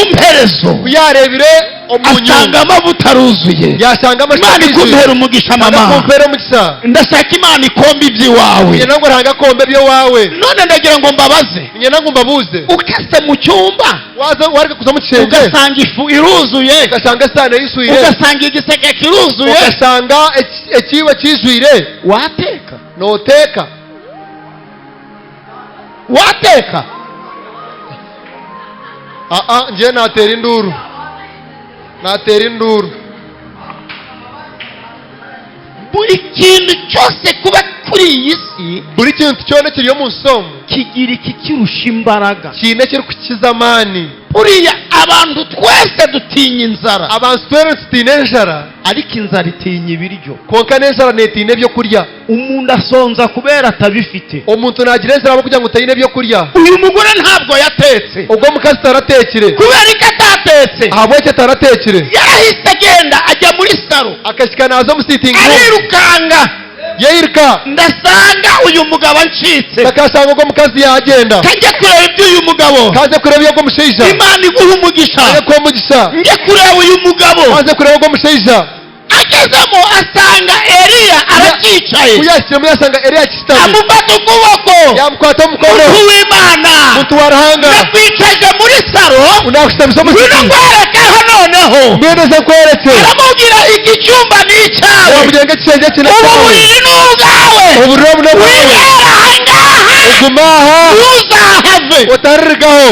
mperezo, Yarebire omunyu, asanga amavuta aruzuye. Yashanga Imana ikumpera umugisha, mama. Kumpera umugisha. Ndashaka Imana ikombe iby'iwawe. Ngenda ngo ranga kombe byo wawe. None ndagira ngo mbabaze, Ngenda ngo mbabuze, ukase mu cyumba, waza wareka kuza mu kishenge, ugasanga ifu iruzuye, ugasanga esahani yiswire, ugasanga igiseke kiruzuye, ugasanga ekibo kizwire, wateka? Noteka? Wateka? Aa, ngiye natera induru, natera induru. Buri kintu cyose kuba kuri iyi si, Buri kintu cyona kiriyo mu nsomo, kigira ikikirusha imbaraga. Kiine kiri kukiza amaani. Buriya abantu twese dutinya inzara, Abantu twere tutiine enjara, ariko inzara itinya ibiryo. Konka n'enjara netiina ebyokurya. Umuntu asonza kubera atabifite. Omuntu nagira enjara kugira ngo utayine ebyokurya. Uyu mugore ntabwo yatetse. Ubwo mukazi taratekire. Kubera ko atatetse, Ahabweki ataratekire, yarahise agenda ajya muri saro, akashika naza omu sitting room, arirukanga. Yeiruka. Ndasanga uyu mugabo ancitse, Akasanga ubwo mukazi yagenda, kajya kureba iby'uyu mugabo. Kaze kureba iyo mushaija. Imana iguha umugisha. Aje kuba mugisha. Njye kureba uyu mugabo. Kaze kureba ubwo mushaija. Agezemo asanga Eliya aracyicaye. Kuyashyiramo yasanga Eliya akisitami. Amufata ukuboko. Yamukwata omukono. Muntu w'Imana, Muntu wa Ruhanga, ndakwicaje muri saro, unakusitamiza ngwino omusiki. nkwereke noneho. Mbwenu ze nkwereke. Aramubwira iki cyumba ni icyawe, Wamubwira ngo ekishenge kino ubu cyawe, buriri ni ubwawe, oburiri obu n'obwawe, wibera ahangaha, uguma aha, ntuzahave. Otarirgaho.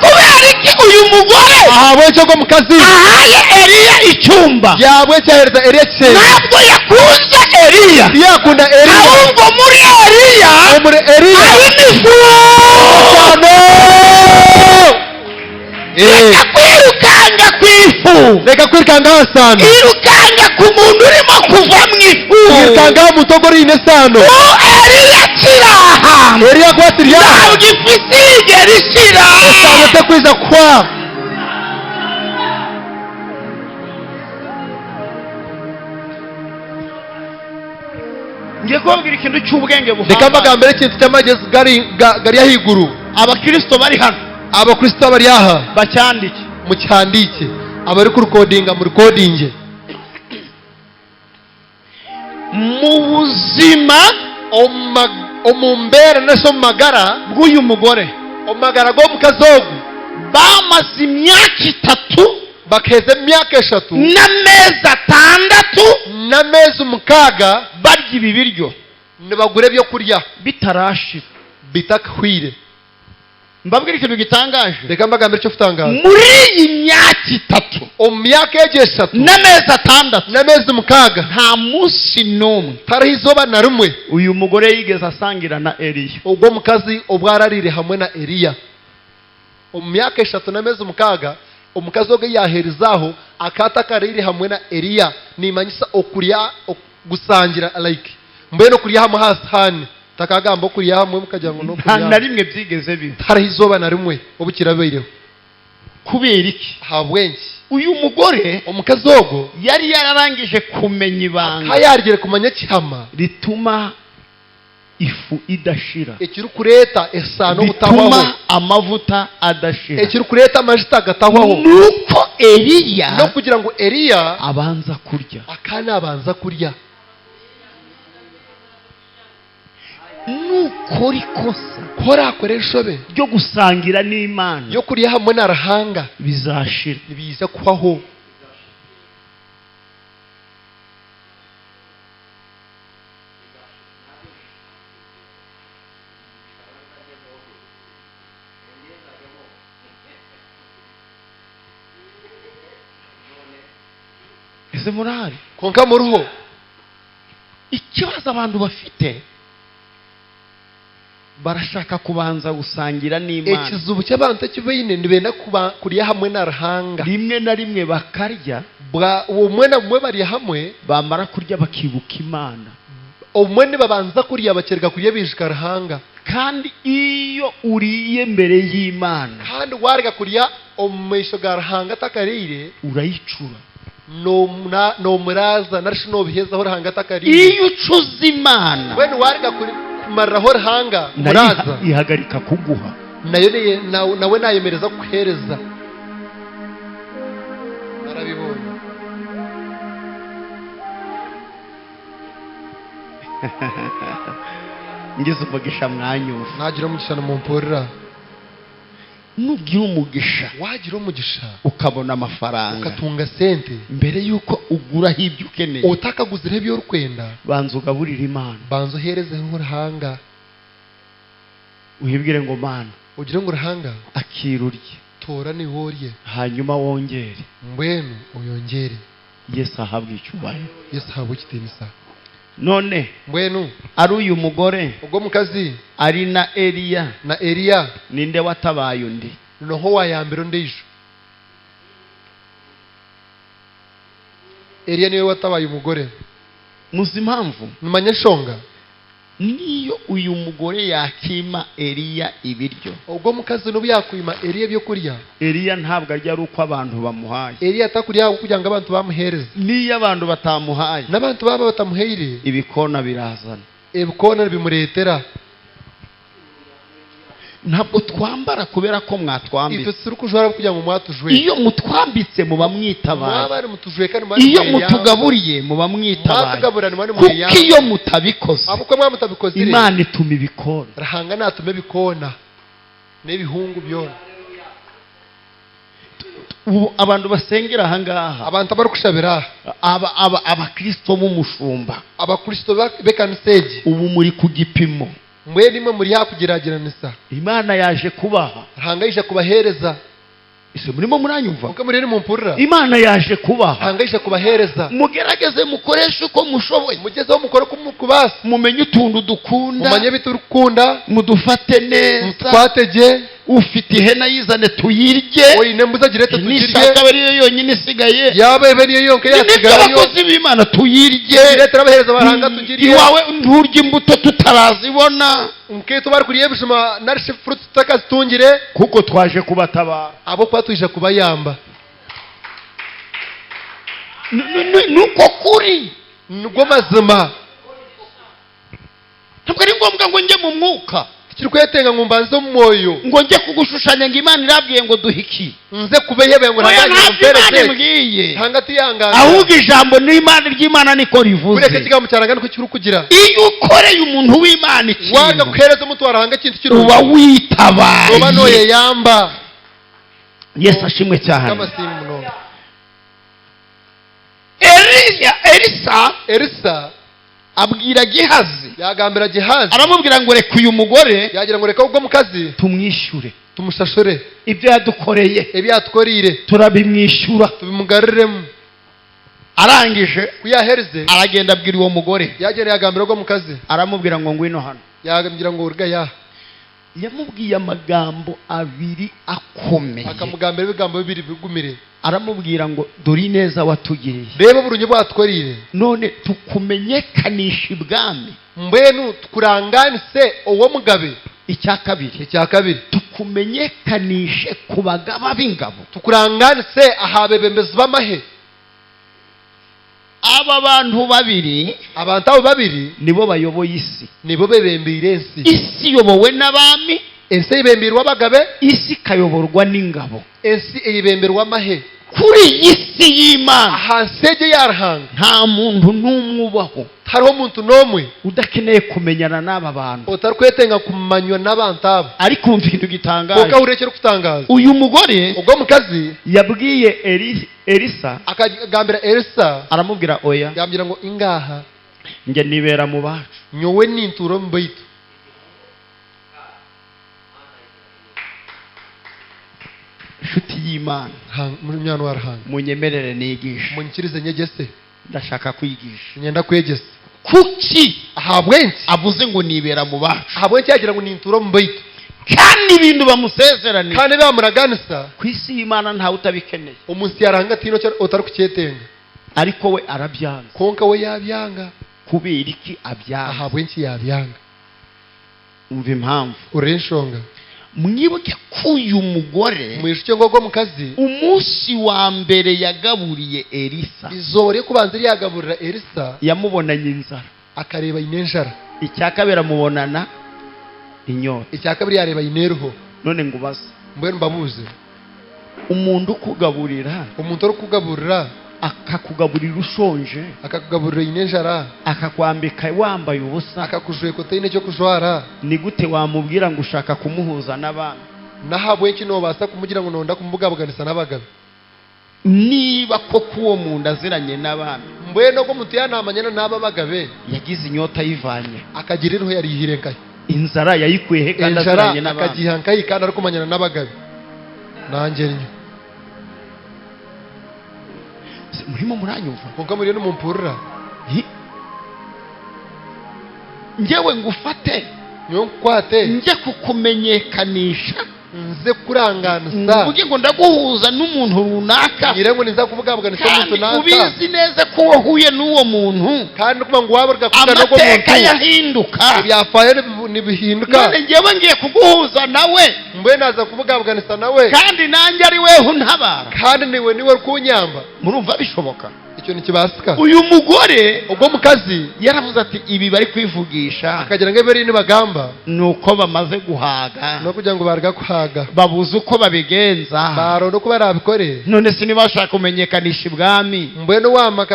Kubera iki uyu mugore Ahabweki ogwo mukazi ahaye Eliya icyumba? Yabweki ahereza Eliya ekishenge? Ntabwo yakunze Eliya, Tiyakunda Eliya, ahubwo muri Eliya omuri Eliya harimo ifu. Cyane. Reka kwirukanga ku ifu. Reka kwirukanga aha sano. Irukanga ku muntu urimo kuva mu ifu. Kwirukanga aha muntu ogwo oriine esano. U Eliya akiri aha, Eliya gwatiri aha, ntabwo ifu izigera ishira. Esano tekwiza kuhwa. Ngiye kubabwira ikintu cy'ubwenge Reka buhambaye. Mbagambire ekintu ky'amagezi gari ahiguru. Abakristo bari hano Abakristo bari aha bacyandike. Mucyandike, abari kurukodinga murukodinge. Mu buzima Omu mbeera nase omu magara bw'uyu mugore, omu magara g'omukazi ogu, bamaze imyaka 3 bakaheza emyaka 3 n'amezi 6 n'amezi 6 barya ibi biryo nibagura ebyokurya bitarashira. Bitakahwire. Mbabwire ikintu gitangaje. Reka mbagambire icyo kutangaza. Muri iyi myaka 3 Omu myaka egyo 3 n'amezi 6 n'amezi 6, nta munsi n'umwe tariho izoba na rimwe uyu mugore yigeze asangira na Eliya. Ogwo mukazi obwararire hamwe na Eliya. Omu myaka 3 n'amezi 6 omukazi ogwo yaherezaho akata akarire hamwe na Eliya, nimanyisa okurya gusangira, like mbwenu okurya hamwe ha sahani, takagamba okurya hamwe mukagira ngo Nta n'okurya. Na rimwe byigeze biba. Tariho izoba na rimwe obu kirabaireho. Kubera iki? Habwenki? Uyu mugore Omukazi ogwo yari yararangije kumenya ibanga kayarigire kumanya kihama rituma ifu idashira, ekirikureeta esaano obutahwaho, rituma amavuta adashira, ekirikureeta amajita agatahwaho, nuko Eliya no kugira ngo Eliya abanza kurya. Akana abanza kurya. Nukora ikosa Korakora enshobe ryo gusangira n'Imana, yo kurya hamwe na Ruhanga, bizashira. Nibiza kubaho. Ese murahari? Konka muruho? Ikibazo abantu bafite, barashaka kubanza gusangira n'Imana. Ekizibu ky'abantu ekibaine, nibenda kuba kurya hamwe na Ruhanga. Rimwe na rimwe bakarya, Bwa obumwe na bumwe barya hamwe, bamara kurya bakibuka Imana. Obumwe nibabanza kurya bakereka kurya bijuka Ruhanga. Kandi iyo uriye mbere y'Imana, Kandi wareka kurya omu maisho ga Ruhanga atakariire, urayicura. Nomuraza narishi nobihezaho Ruhanga atakariire. Iyo ucuze Imana, Mbwenu wareka kumariraho Ruhanga nayo muraza, ihagarika kuguha. Nayo nawe nayemereza kukuhereza. Narabibonye. Ngize umugisha mwanyumva. Nagira umugisha namumpurira. Nugira umugisha, Wagira umugisha, ukabona amafaranga, ukatunga sente, mbere y'uko uguraho ibyo ukeneye, utakaguzireho ibyo urikwenda, banza ugaburire Imana. Banza uherezeho Ruhanga. Uhibwire ngo Mana, Ugire ngo Ruhanga, akira urye, tora niworye, hanyuma wongere. Mbwenu uyongere. Yesu ahabwe icyubahiro. Yesu ahabwe ikitinisa. None Mbwenu ari uyu mugore, ubwo mukazi, ari na Eliya, na Eliya, ninde watabaye undi? Noho wayambira ondiijo? Eliya niwe watabaye umugore. Muzi impamvu? Nimanya enshonga? Niyo uyu mugore yakima Eliya ibiryo, Ubwo mukazi n'ubu yakwima Eliya ibyo kurya, Eliya ntabwo arya ari uko abantu bamuhaye. Eliya atakurya kugira ngo abantu bamuhereze. Niyo abantu batamuhaye, N'abantu baba batamuheire, ibikona birazana. Ebikona bimuretera. Ntabwo twambara kubera ko mwatwambitse. Itwe turi kujwara kugira ngo mwatujwe. Iyo mutwambitse muba mwitabaye. Mwaba ari mutujwe kandi mwaba Iyo muri yanga. mutugaburiye muba mwitabaye. Mwatugaburira mwari muri Kuko yanga. iyo mutabikoze, Abo uko mwamutabikozire, Imana ituma ibikona. Ruhanga natume bikona n'ibihungu byona. Ubu abantu basengera ahangaha, Abantu abari kushabira, abakristo b'umushumba, abakristo b'ekanisa egi, ubu muri ku gipimo. Mbwenu imwe muri hakugerageranisa. Imana yaje kubaha. Ruhanga yije kubahereza. Ese murimo muranyumva? Uko muri mumpurira? Imana yaje kubaha. Ruhanga yije kubahereza. Mugerageze mukoreshe uko mushoboye. Mugezeho mukore uko mukubasa. Mumenye utuntu dukunda, Mumanye biturukunda, mudufate neza. Mutwatege. Ufite ihene ayizane tuyirye. Oyine mbuza girete tugirye. Nishaka abe ariyo yonyine isigaye. Yaba ebe niyo yonke Nibyo, yasigarayo, abakozi b'Imana, tuyirye. Tugiretera abahereza baranga tugirye. Iwawe nturye imbuto tutarazibona, Nketu bari kuriye bishima narishe fruits tutakazitungire, kuko twaje kubatabara. Abo kuba twije kubayamba. Nuko kuri Nubwo mazima. Ntabwo ari ngombwa ngo njye mu mwuka, Tikirikwetenga ngu mbanze omu mwoyo, ngo njye kugushushanya ngo Imana irabwiye ngo duhiki. Nze kubehebe ngo Oya, ntangagira ntabwo Imana mpereze imbwiye, hangati yanganga. Ahubwo ijambo n'Imana ry'Imana niko Kureka rivuze. Ekigambo kyaranga niko kirikugira. Iyo ukoreye umuntu w'Imana Wanga ikintu, kuhereza omuntu wa Ruhanga ekintu kirungi, uba oba witabaye. noyeyamba. Yesu ashimwe cyane. Kamasimu munonga. Eliya, Elisa Elisa abwira Gihazi, yagambira Gihazi, aramubwira ngo reka uyu mugore yagira ngo reka ubwo mukazi tumwishyure tumushashure ibyo yadukoreye. Ebi yatukorire Turabimwishyura. Tubimugaruriremu. Arangije, Kuyaherize, aragenda abwira uwo mugore, yagenda yagambira ubwo mukazi, aramubwira ngo ngwino hano. Yagambira ngo urga ya. Yamubwiye amagambo abiri akomeye. Akamugambira ebigambo bibiri bigumire. Aramubwira ngo dore ineza watugiriye. Reba oburungi bwatukorire. None tukumenyekanisha ibwami. Mbwenu tukuranganise owomugabe. Icya kabiri, Ekya kabiri, tukumenyekanishe ku bagaba b'ingabo. Tukuranganise aha bebembezi b'amahe. Aba bantu babiri, Abantu abo babiri, nibo bayoboye isi. Nibo bebembeire ensi. Isi iyobowe n'abami. Ensi eyibembeirwe abagabe. Isi ikayoborwa n'ingabo. Ensi eyibemberwa amahe. Kuri iyi si y'Imana, Aha nsi egyo ya Ruhanga, nta muntu n'umwe ubaho hariho omuntu n'omwe udakeneye kumenyana n'aba bantu. Otarikwetenga kumanywa n'abantu abo. Ariko umva ikintu gitangaje. Konka hurira ekirikutangaza. Uyu mugore Ogwo mukazi yabwiye Elisa, akagambira Elisa, aramubwira oya, yambwira ngo ingaha, njye nibera mu bacu. Nyowe nintuura omu baitu. Inshuti y'Imana, Munywani wa Ruhanga, munyemerere nigishe. Munyikirize nyegese. Ndashaka kwigisha. Nyenda kwegesa. Kuki Ahabwenki avuze ngo nibera mu bacu, ahabwenki yagira ngo nintuura omu baitu, kandi ibintu bamusezeraniye, kandi bamuraganisa, ku isi y'Imana ntawe utabikeneye? Omu nsi ya Ruhanga tihaine otarikukyetenga. Ariko we arabyanga. Konka we yabyanga. Kubera iki abyanga? Ahabwenki yabyanga? Umva impamvu. Urira enshonga. Mwibuke ko uyu mugore, Mwijuke ngu ogwo omukazi, umunsi wa mbere yagaburiye Elisa, izooba ry'okubanza eryagaburira Elisa, yamubonanye inzara. Akareba aine enjara. Icya kabiri amubonana inyota. Ekya kabiri yareeba aine eruho. None ngo ubaze, Mbwenu mbabuuze, umuntu ukugaburira, omuntu orikugaburira, akakugaburira ushonje, akakugaburira aine enjara, akakwambika wambaye ubusa, akakujweka otaine ekyokujwara, ni gute wamubwira ngo ushaka kumuhuza n'abami? Nahabwenki nobaasa kumugira ngu nonda kumubugabuganisa n'abagabe? Niba koko uwo muntu aziranye n'abami, Mbwenu ogwo omuntu yanamanyana n'abo abagabe, yagize inyota ayivanye, akagira eruho yarihire nkahi? Inzara yayikuye he kandi Enjara aziranye n'abami? Akagiha nkahi kandi arikumanyana n'abagabe? Nangye nnyo. Murimo muranyumva? Konka muriyo nimumpurira. Njyewe ngufate, Nyowe nkukwate, njye kukumenyekanisha, nze kuranganisa, mvuge ngo ndaguhuza n'umuntu runaka, nyire ngo ninza kubugabuganisa omuntu kandi nanka, ubizi neza ko wahuye n'uwo muntu, kandi nokuba ngu wabaruga kugana n'ogwo amateka muntu, yahinduka. Ebyafaayo nibihinduka. None njyewe ngiye kuguhuza nawe, Mbwenu naza kubugabuganisa nawe, kandi nanjye ari weho untabara. Kandi niwe orikunyamba. Murumva bishoboka? Ekyo nikibaasika? Uyu mugore Ogwo omukazi yaravuze ati ibi bari kwivugisha akagira ngo ebyo nibagamba ni uko bamaze guhaga, n'okugira ngu baruga kuhaga, babuze uko babigenza. Baronda oku barabikore. None se niba bashaka kumenyekanisha ibwami, Mbwenu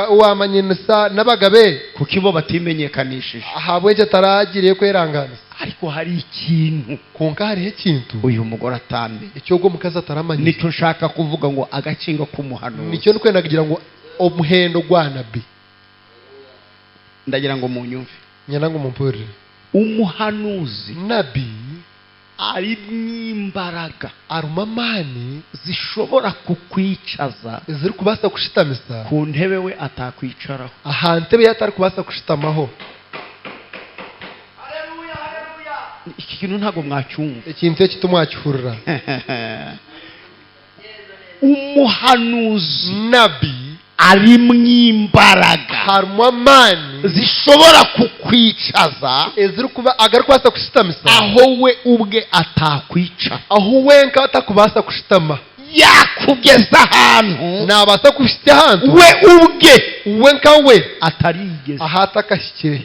wamanyinisa n'abagabe, kuko ibo batimenyekanishije? Ahabweki ataragiriye kweranganisa? Ariko hari ikintu Konka hariho ekintu uyu mugore atamenye. Ekyogwo omukazi ataramanyire. Nicyo nshaka kuvuga ngo agaciro k'umuhanuzi. Nikyo ndikwenda kugira ngo omuhendo gwa nabi. Ndagira ngo munyumve. Nyenda ngu mumpurire. Umuhanuzi Nabi arimo imbaraga arimu amaani zishobora kukwicaza ezirikubaasa kushitamisa ku ntebe we atakwicaraho. Aha ntebe yatarikubaasa kushitamaho. Iki kintu ntabwo mwacyumva. Ekintu eki timwakihurira. Umuhanuzi Nabi arimo imbaraga harimu amaani zishobora kukwicaza ezirikuba agarikubaasa kushitamisa aho we ubwe atakwicara. Aho wenka atakubaasa kushitama. Yakugeza ahantu Nabaasa kuhitsya ahantu we ubwe we nka we atarigeze. aha atakahikire.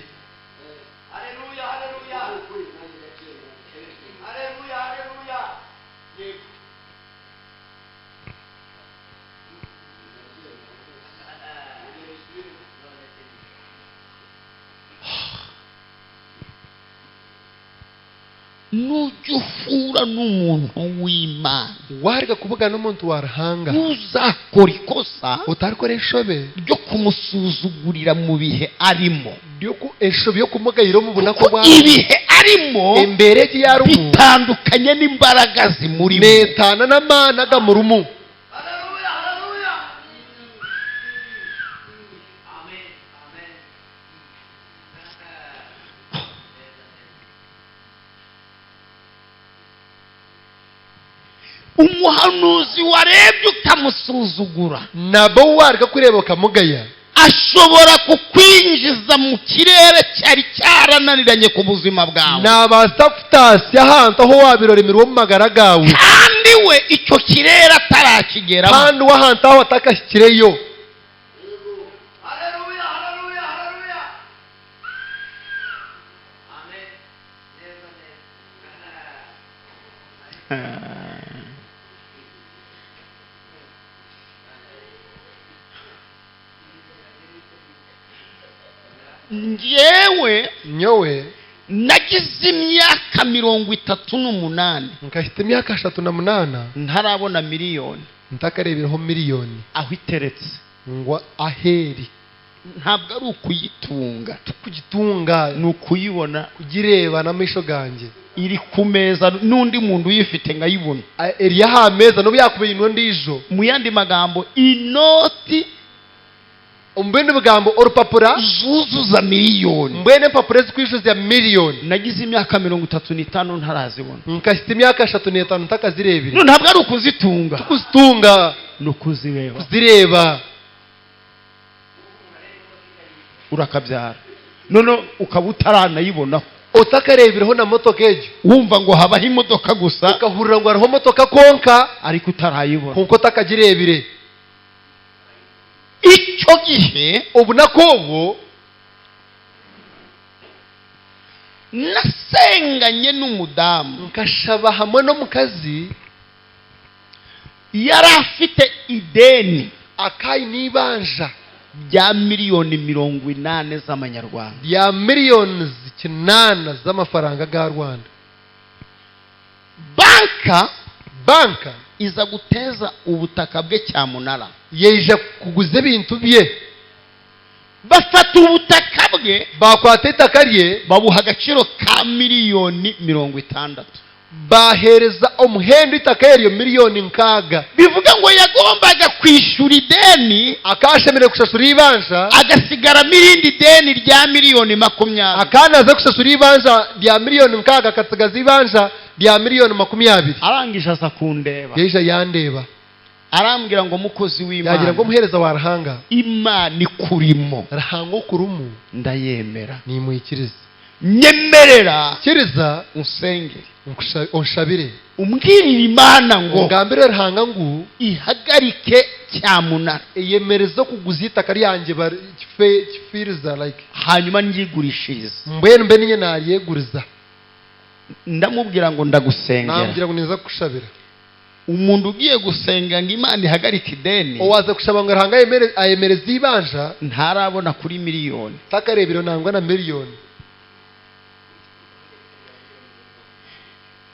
Nujya uhura n'umuntu w'Imana, Warga kubugana n'omuntu wa Ruhanga, uzakora ikosa utarikora enshobe ryo kumusuzugurira mu bihe arimo, enshobe yo kumugayira omu bunaku kuko bwawe. Ibihe arimo Embeera egi yarumu bitandukanye n'imbaraga zimurimo. Neetaana n'amaani agamurumu. Umuhanuzi warebye ukamusuzugura, Nabo warga kureba ukamugaya, ashobora kukwinjiza mu kirere cyari cyarananiranye ku buzima bwawe, nabaasa kutaasya ahantu aho wabiroremerwa omu magara gawe, kandi we icyo kirere atarakigeramo. Kandi we ahantu aho atakashyikireyo. Njyewe Nyowe nagize imyaka 38, nkahita imyaka 38, ntarabona miliyoni ntakareberaho miliyoni aho iteretse. Ngo aheri. Ntabwo ari ukuyitunga, Kugitunga, ni ukuyibona, kugireba n'amaisho gange iri ku meza n'undi muntu uyifite nkayibona. Eri aha meza n'obu yakuba ino ndiijo. Mu yandi magambo, inoti Omu bindi bigambo, orupapura zuzuza miliyoni, mbwene empapuro ezikwijuza miliyoni, nagize imyaka 35 ntarazibona. Nkahita imyaka 35 ntakazirebire. No, ntabwo ari ukuzitunga, Kuzitunga, ni ukuzireba. Kuzireba. Urakabyara none ukaba utaranayibonaho, Otakarebireho na motoka egyo, wumva ngo habaho imodoka gusa, ukahurira ngo hariho motoka konka, ariko utarayibona. Konka otakagirebire. Icyo gihe Obunaku obwo nasenganye n'umudamu, nkashaba hamwe n'omukazi, yari afite ideni akayi n'ibanja rya miliyoni 80 z'amanyarwanda, rya miliyoni 80 z'amafaranga ga Rwanda. Banka Banka iza guteza ubutaka bwe cyamunara, yeija kuguza ebintu bye, bafata ubutaka bwe, bakwata itaka rye, babuha agaciro ka miliyoni 60, bahereza omuhendo itaka eryo miliyoni 60. Bivuga ngo yagombaga kwishyura ideni, Akashemereire kushashura ibanja, agasigaramo irindi deni rya miliyoni 20. Akanaza kushashura ibanja rya miliyoni 60, akasigaza ibanja rya miliyoni 20. Arangije aza kundeba, Yeija yandeba, arambwira ngo mukozi yagira ngo w'Imana, muhereza wa Ruhanga, Imana ikurimo Ruhanga okurumu ndayemera, nimwikiriza, nyemerera kiriza unsengere, onshabire, umbwirire Imana ngo ongambire Ruhanga ngu ihagarike cyamunara, eyemereze okuguza itaka ryange kifiriza like, hanyuma ndyigurishirize. Mbwenu mbe ninye naryeguriza. Ndamubwira ngo ndagusengera. Nambwira ngo niza kukushabira. Umuntu ugiye gusenga ngo Imana ihagarike ideni, Owaza kushaba ngo Ruhanga ayemereze ibanja, ntarabona kuri miliyoni. Takarebero nangwa na miliyoni.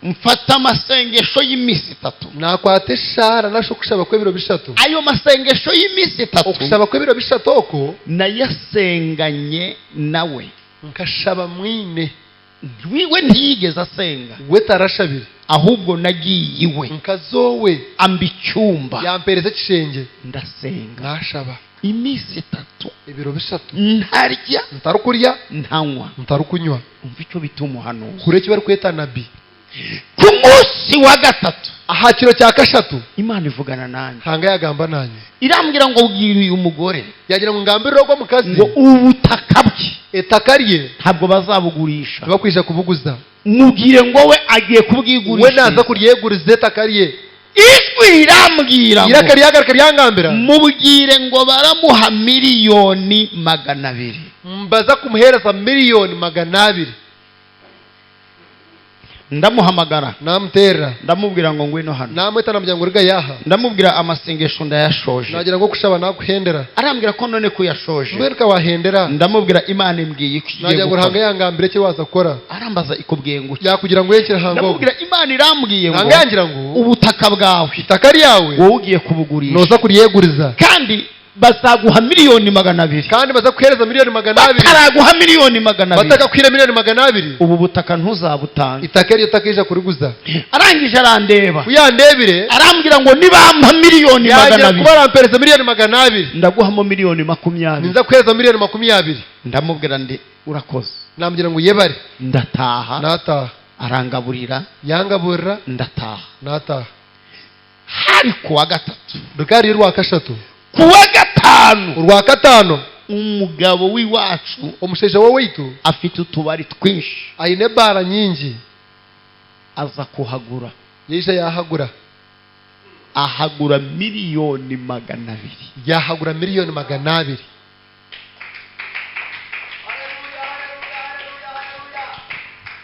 Mfata amasengesho y'iminsi 3. Nakwata eshara nasho kushaba kw'ebiro 3. Ayo masengesho y'iminsi 3, Okushaba kw'ebiro 3 okwo, nayasenganye nawe. Nkashaba mwine. We ntiyigeze asenga, We tarashabire, ahubwo nagiye iwe, nkazowe, amba icyumba, yampereza ekishenge, ndasenga nashaba iminsi 3, ebiro 3, ntarya, ntarukurya, ntanywa. Ntarukunywa. Umva icyo bita umuhanuzi. Kure eki barikweta nabi. Ku munsi wa gatatu, Aha kiro cya kashatu, Imana ivugana nanjye, Ruhanga yagamba nanye, irambwira ngo bwira uyu mugore yagira ngo ngambirire ogwo mukazi ngo ubutaka bwe etaka rye ntabwo bazabugurisha, tibakwija kubuguza, mubwire ngo we agiye we naza kubwigurisha. kuryeguriza etaka rye. Ijwi rirambwira ngo Iraka ryagaruka ryangambira, mubwire ngo baramuha miliyoni 200. Mbaza kumuhereza miliyoni 200. Ndamuhamagara. Namuterera. Ndamubwira ngo ngwino hano. Namweta namubwira ngo ruga yaha. Ndamubwira amasengesho ndayashoje. Nagira ngo kushaba nakuhendera. Arambwira ko none kuyashoje. Mwereka wahendera. Ndamubwira Imana imbwiye iki. Nagira ngo ruhanga yangambire cyo waza gukora. Arambaza ikubwiye ngo yakugira ngo yekere hango. Ndamubwira Imana irambwiye ngo ntangangira ngo ubutaka bwawe itaka ryawe wowe ugiye kubugurisha. Noza kuriyeguriza. Kandi bazaguha 200,000,000. Kandi bazakuhereza 200,000,000. Bataraguha 200,000,000. Batakakwira 200,000,000. Ubu butaka ntuzabutanga. Itaka ryo takija kuriguza. Arangije arandeba. Uyandebire. Arambwira ngo nibampa 200,000,000. Kuba arampereza 200,000,000. Ndaguhamo 20,000,000. Ninza kuhereza 20,000,000. Ndamubwira ndi urakoze. Nambwira ngo yebare. Ndataha. Nataha. Arangaburira. Yangaburira. Ndataha. Nataha. Hari kuwa gatatu. Rukari rwa kashatu. Kuwa gatanu. Urwa gatanu. Umugabo w'iwacu umusheje wowe witu afite utubari twinshi. Aine bara nyingi. Aza kuhagura. Yishe yahagura. Ahagura 200,000,000. Yahagura 200,000,000.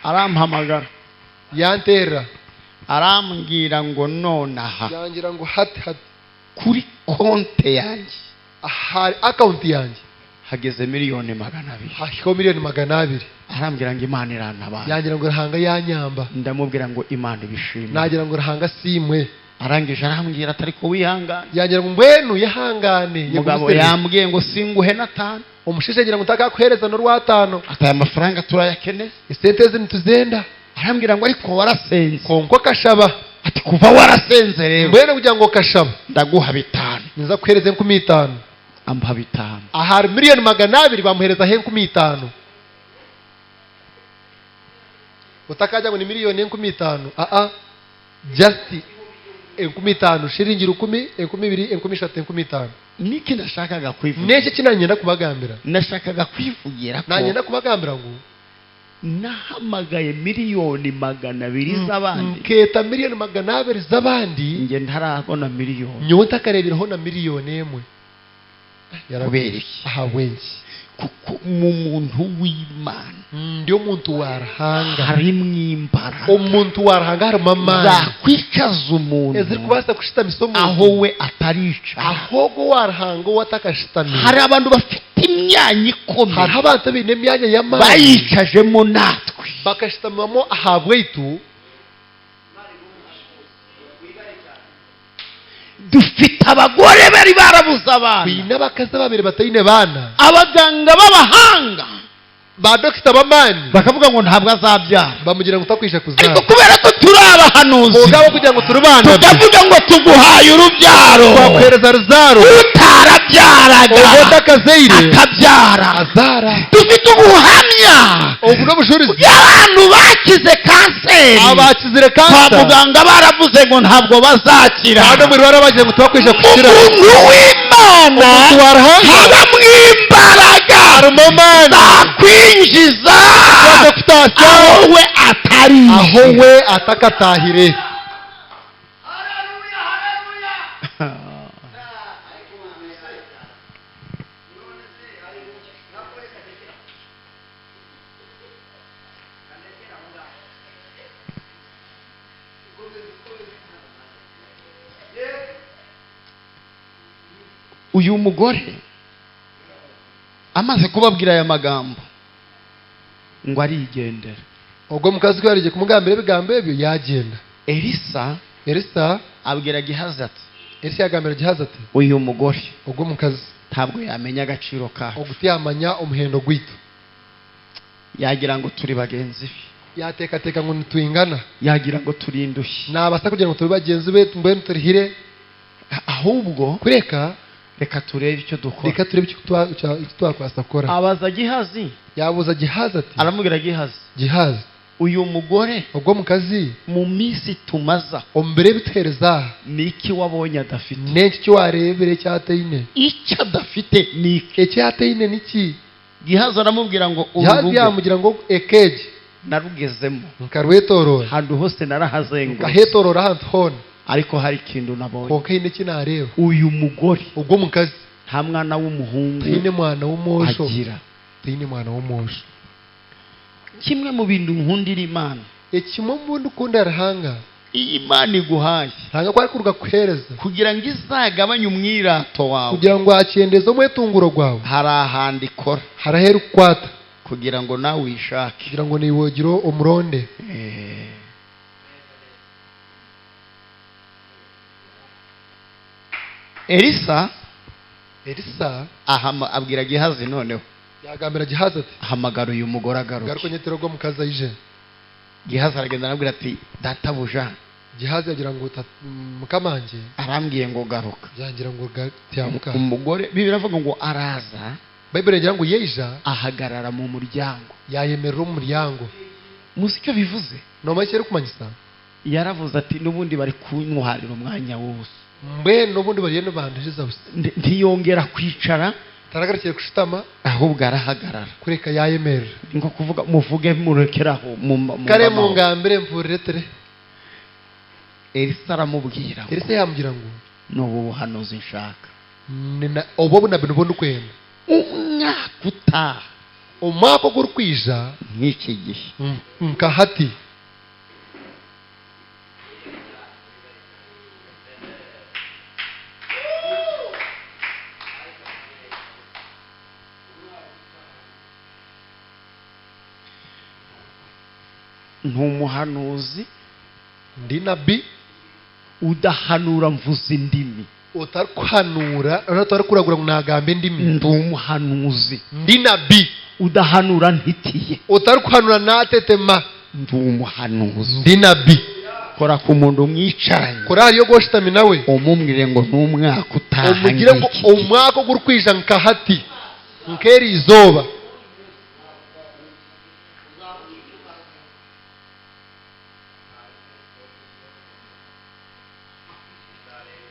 Arampamagara. Yantera. Arambwira ngo nonaha. Yangira ngo hati hati. Kuri konte yanjye. Ahari account yanjye. Hageze 200,000,000. Hariho 200,000,000. Arambwira ngo Imana irantabara. Yangira ngo rahanga yanyamba. Ndamubwira ngo Imana ibishimwe. Nagira ngo rahanga simwe. Arangije arambwira atari ko wihangane. Yangira ngo mbwenu yahangane. Mugabo yambwiye ngo singuhe na tano. Umushishe ngira ngo utakakuhereza no rwatano. Ataya amafaranga turayakeneye. Isente ntituzenda. Arambwira ngo ariko warasenze. Konko kashaba. Ati kuva warasenze rero. Mbwenu kugira ngo kashaba. Ndaguha 5. Niza kuhereza 50. Ampa 5. Ahari 200,000,000 bamuhereza he 50. Utakajya ngo ni 50,000,000. A just 50 shiringi 10, 20, 30, 50. Niki nashakaga kwivugira. Niki kinanyenda kubagambira. Nashakaga kwivugira ko. Nanyenda kubagambira ngo nahamagaye 200,000,000 z'abandi. Nketa 200,000,000 z'abandi. Nge ntarabona miliyoni. Nyowe ntakareberaho na miliyoni emwe. Kubera iki? Aha wengi. Kuko mu muntu w'Imana ndio muntu warahanga harimwo imbaraga. Umuntu warahanga harimo amani. Zakwicaza umuntu eziri kubasa kushitamisa umuntu aho we atarica. Ahogo warahanga watakashitamira. Hari abantu bafite imyanya ikomeye. Hari abantu bine imyanya y'amani bayicajemo natwe bakashitamamo ahabwaitu. Dufite abagore bari barabuze abana. Kwina bakaza babiri batayine bana. Abaganga b'abahanga ba doctor b'amani bakavuga ngo ntabwo azabyara. Bamugira ngo utakwisha kuzara. Ariko kubera ko turi abahanuzi mugabo kugira ngo turubana tukavuga ngo tuguhaye urubyaro. Twakuhereza ruzaro. Utarabyaraga ubwo akabyara. Azara. Dufite ubuhamya ubu n'ubujurizi bw'abantu bakize kanseri. Abakizire kanseri. Kwa muganga baravuze ngo ntabwo bazakira. Kandi muri barabagiye ngo tubakwisha gukira. Umuntu w'Imana habamwo imbaraga harimo amani zakwinjiza aho we atari, aho we atakatahire. Uyu mugore amaze kubabwira aya magambo ngo arigendera. Ubwo mukazi ko yarije kumugambira ibigambo ebyo yagenda. Elisa abwira Gehazi ati, Elisa yagambira Gehazi ati, uyu mugore ubwo mukazi ntabwo yamenya agaciro kacu. Ogutiyamanya umuhendo gwitu. Yagira ngo turi bagenzi be. Yatekateka ngo nitwingana. Yagira ngo turi indushyi. Nabasa kugira ngo turi bagenzi be mbwe turihire. Ahubwo kureka reka turebe icyo dukora. Reka turebe icyo twakwasa gukora. Abaza Gehazi. Yabuza Gehazi ati, aramubwira Gehazi, Gehazi, uyu mugore ubwo mukazi mu minsi tumaza ombere bitereza niki wabonye adafite? Niki cyo warebere cyateyine? Icyo adafite ni iki? Icyateyine niki? Gehazi aramubwira ngo Gehazi yamugira ngo ekeje narugezemo nkarwetorora hantu hose narahazengurutse nkahetorora ahantu hone ariko hari ikintu nabonye. Konka ine kinareba uyu mugore ubwo mukazi nta mwana w'umuhungu tine mwana w'umosho agira. Tine mwana w'umosho. Kimwe mu bintu nkundira Imana Ekimwe omuntu ukunda Ruhanga Imana iguhaye Ruhanga ko arikuruga kuhereza kugira ngo izagabanye umwirato wawe, kugira ngo akendeze omwetunguro gwawe, hari ahandi ikora harahera kukwata kugira ngo nawe uyishake, kugira ngo niwogiro omuronde. Elisa abwira Gehazi, noneho yagambira Gehazi ati ahamagara uyu mugore agaruke, garuka nyetero gwo mukazi aije. Gehazi aragenda arabwira ati databuja. Gehazi agira ngo mukamanje arambwiye ngo garuka, byangira ngo tyamuka. Umugore Bibiliya iravuga ngo araza, Bibiliya igira ngo yeija ahagarara mu muryango, yayemerera umuryango. Muzi icyo bivuze? No make kumanyisa yaravuze ati n'ubundi bari kunyuharira umwanya wose, mbe n'ubundi bariye n'abandiriza busa, ntiyongera kwicara, taragarakiye kushitama, ahubwo arahagarara kureka yayemerera. Ngo kuvuga muvuge murekeraho kare mungambire mvuriretere. Elisa aramubwira, Elisa yambwira ngo n'ubu buhanuzi nshaka nina obo bunabintu bundi kwenda umwaka utaha, umwaka gurikwija nk'iki gihe nkahati ntumuhanuzi ndi nabi udahanura mvuze indimi, utarkuhanura utarikuragura ngo nagambe indimi. Ndi umuhanuzi ndi nabi udahanura ntitiye, utarikuhanura natetema. Ndi umuhanuzi ndi nabi. Kora ku muntu mwicaranye, kora hariyo goshitami nawe umumwire ngo n'umwaka utaha, umugire ngo umwaka gurikwija nkahati nkeri izoba.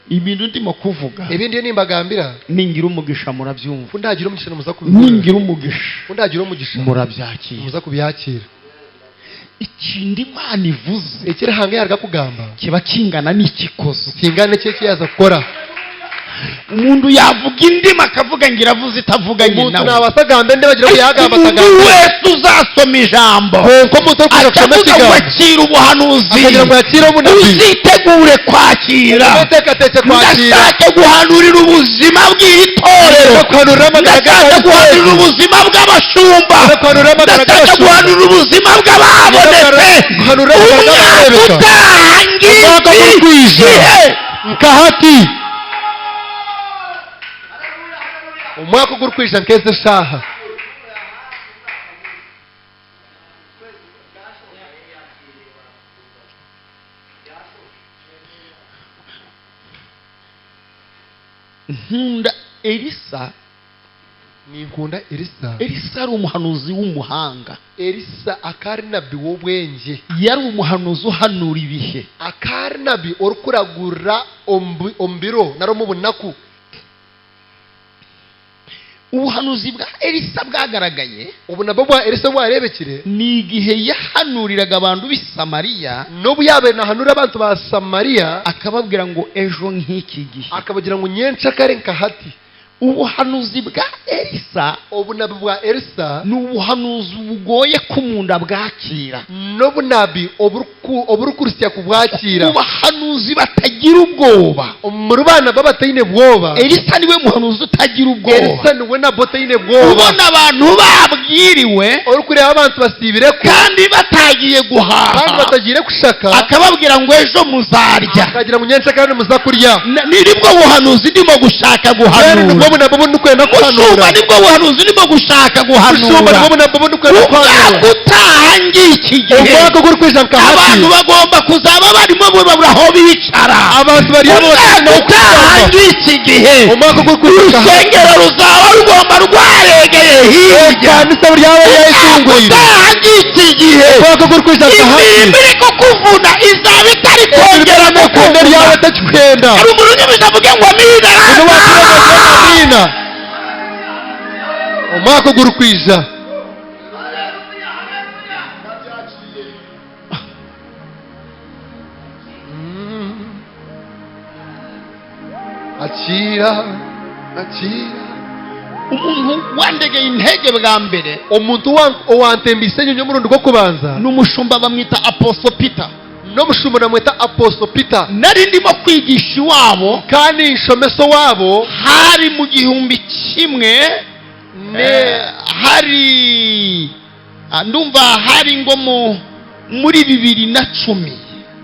Ibintu ndimo kuvuga ibindi nimbagambira ningira umugisha murabyumva, undagira umugisha muza kubikora, ningira umugisha undagira umugisha murabyakira, muza kubyakira. Ikindi Imana ivuze ikirahanga yarga kugamba kiba kingana n'ikikozo, kingana cye kiyaza gukora. Umuntu yavuga indimi akavuga ngo iravuze itavuganye nawe, umuntu nabasagambe nde bagira ngo yagamba atagamba. Umuntu wese uzasoma ijambo konko muto akavuga ngo akira ubuhanuzi, akagira ngo yakire ubunabi, uzitegure kwakira, ndashaka guhanurira ubuzima bw'itorero, ndashaka guhanurira ubuzima bw'abashumba, ndashaka guhanurira ubuzima bw'ababonetse. Umwaka utaha ngiki nkahati umwaka gurikwija nkeze shaha. Nkunda Elisa, ninkunda Elisa. Elisa ari umuhanuzi w'umuhanga. Elisa akari nabi w'obwenge, yari umuhanuzi uhanura ibihe, akari nabi orikuragura ombiro naro mu bunaku. Ubuhanuzi bwa Elisa bwagaragaye, ubunabo bwa Elisa bwarebekire ni igihe yahanuriraga abantu b'i Samariya, n'ubu yabe nahanura abantu ba Samariya akababwira ngo ejo nk'iki gihe, akabagira ngo nyenca kare nkahati. Ubuhanuzi bwa Elisa, ubunabi bwa Elisa ni ubuhanuzi bugoye kumunda bwakira, n'obunabi oburukurusya kubwakira. Ubuhanuzi batagira ubwoba, mu bana babatayine bwoba. Elisa niwe muhanuzi utagira ubwoba. Elisa niwe nabotayine bwoba. Ubona abantu babwiriwe, uri kureba abantu basibire kandi batagiye guhaha, kandi batagiye gushaka, akababwira ngo ejo muzarya, akagira ngo nyenca kandi muzakurya. Nibwo buhanuzi ndimo gushaka guhanura. Mushumba nibwo buhanuzi ndimo gushaka guhanura. Umwaka utaha ngiki gihe abantu bagomba kuzaba barimo babura aho bicara. Umwaka utaha ngiki gihe urusengero ruzaba rugomba rwaregeye hirya. Umwaka utaha ngiki gihe imirimo iri kukuvuna izaba itari kongera gukunda. Hari umuntu unyumvise avuge ngo amina. Umwaka gurikwija. Akira, akira Umuntu wandegeye intege bwa mbere, Omuntu owantembise enyonyi omurundi gw'okubanza n'umushumba bamwita Apostle Peter. N'omushumba namweta Apostle Peter. Nari ndimo kwigisha iwabo. Kandi nshomesa owaabo. Hari mu gihumbi kimwe hari ndumva hari ngo muri 2010.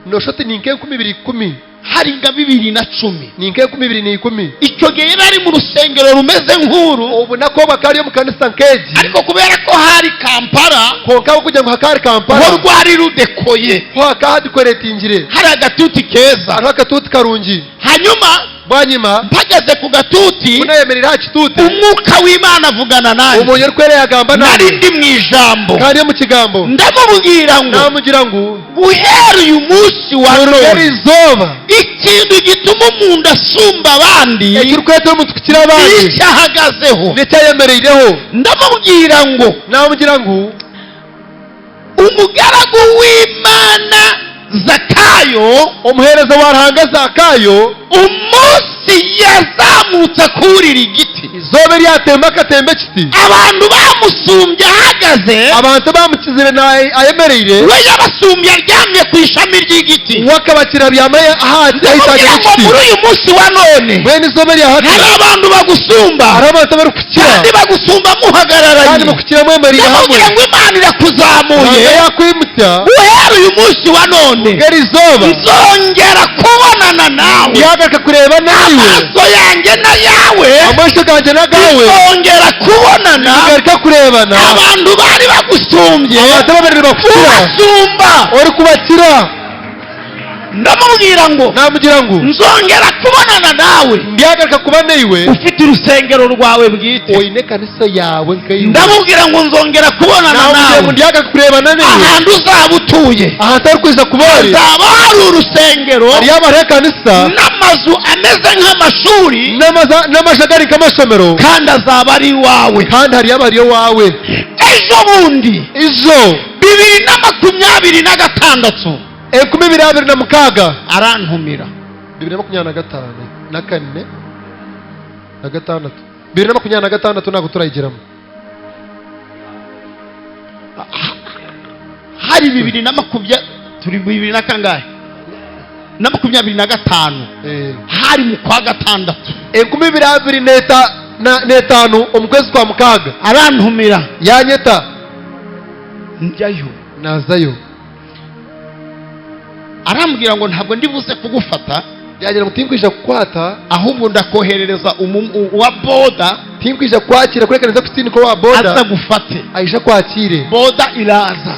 Noshoti ni nk'enkumi bibiri ikumi. Hari nka 2010. Ni nk'enkumi bibiri n'ikumi. Icyo gihe yari mu rusengero rumeze nk'uru. Obunaku obwo akaba ari omu kanisa nk'egi. Ariko kubera ko hari Kampala, Konka kugira ngu hakaba hari Kampala, ho rwari rudekoye, ho hakaba hadekoretingire, hari agatuti keza. Hariho akatuti karungi. Hanyuma Bwanyima mpageze ku gatuti, kunayemerera aha kituti, umwuka w'Imana avugana nanjye. Omwoyo orikwera yagamba Nari nange. ndi mu ijambo. Kandi mu kigambo. Ndamubwira ngo Namugira ngu guhera uyu munsi wa kuruga none, erizooba, ikintu gituma umuntu asumba abandi ekirikwetera omuntu kukira abandi icyo ahagazeho. N'ekyayemereireho. Ndamubwira ngo Namugira ngu umugaragu w'Imana Zakayo, omuheereza wa Ruhanga Zakayo, umunsi yazamutse akurira igiti, izooba eryatemba akatemba ekiti, abantu bamusumbye ahagaze, abantu bamukizire ayemereire, we yabasumbye aryamye ku ishami ry'igiti. We akabakira abyama Ndamubwira ahitangire ngo muri ekiti. Uyu munsi wa none Mbwenu izooba eryahati hari abantu bagusumba, hariho abantu abarikukira, kandi bagusumba kandi muhagararanye. mukukira mwemerire hamwe. Ndamubwira ngo Imana irakuzamuye. Ruhanga yakwimutya. Guhera uyu munsi wa none Ngeri izooba nzongera kubonana nawe, yagaruka kureba nawe, amaso yanjye n'ayawe amaisho ganje n'agawe bizongera kubonana. bigaruka kurebana. Abantu bari bagusumbye, Abantu babiri bakukira, ubasumba. Ori kubakira. Ndamubwira ngo Namugira ngo nzongera kubonana nawe ndyagaruka kuba naiwe ufite urusengero rwawe bwite. Oine kanisa yawe nkaiwe. Ndamubwira ngo nzongera kubonana Namubwira ngo nawe ndyagaruka kurebana naiwe ahantu uzaba utuye, ahantu ari kuza kuba ori, hazaba hari urusengero hariyo hariho ekanisa n'amazu ameze nk'amashuri, n'amajagari nk'amasomero, kandi azaba ari iwawe. Kandi hariyo hariyo wawe. Ejo bundi, Izo 2026, 2026, arantumira. 2025 na kane na gatandatu, 2026 ntabwo turayigeramo. Hari bibiri na makumyabiri, turi bibiri na kangahe na 25. Hari mu kwa gatandatu. 2025 omu kwezi kwa mukaaga. Arantumira. Yanyeta. Njyayo. Nazayo. Arambwira ngo ntabwo ndibuze kugufata, Yagira ngo tinkwija kukwata, ahubwo ndakoherereza uwa boda tinkwija kwakira kureka nza kusindika wa aza boda gufate. Aija kwakire. Boda iraza.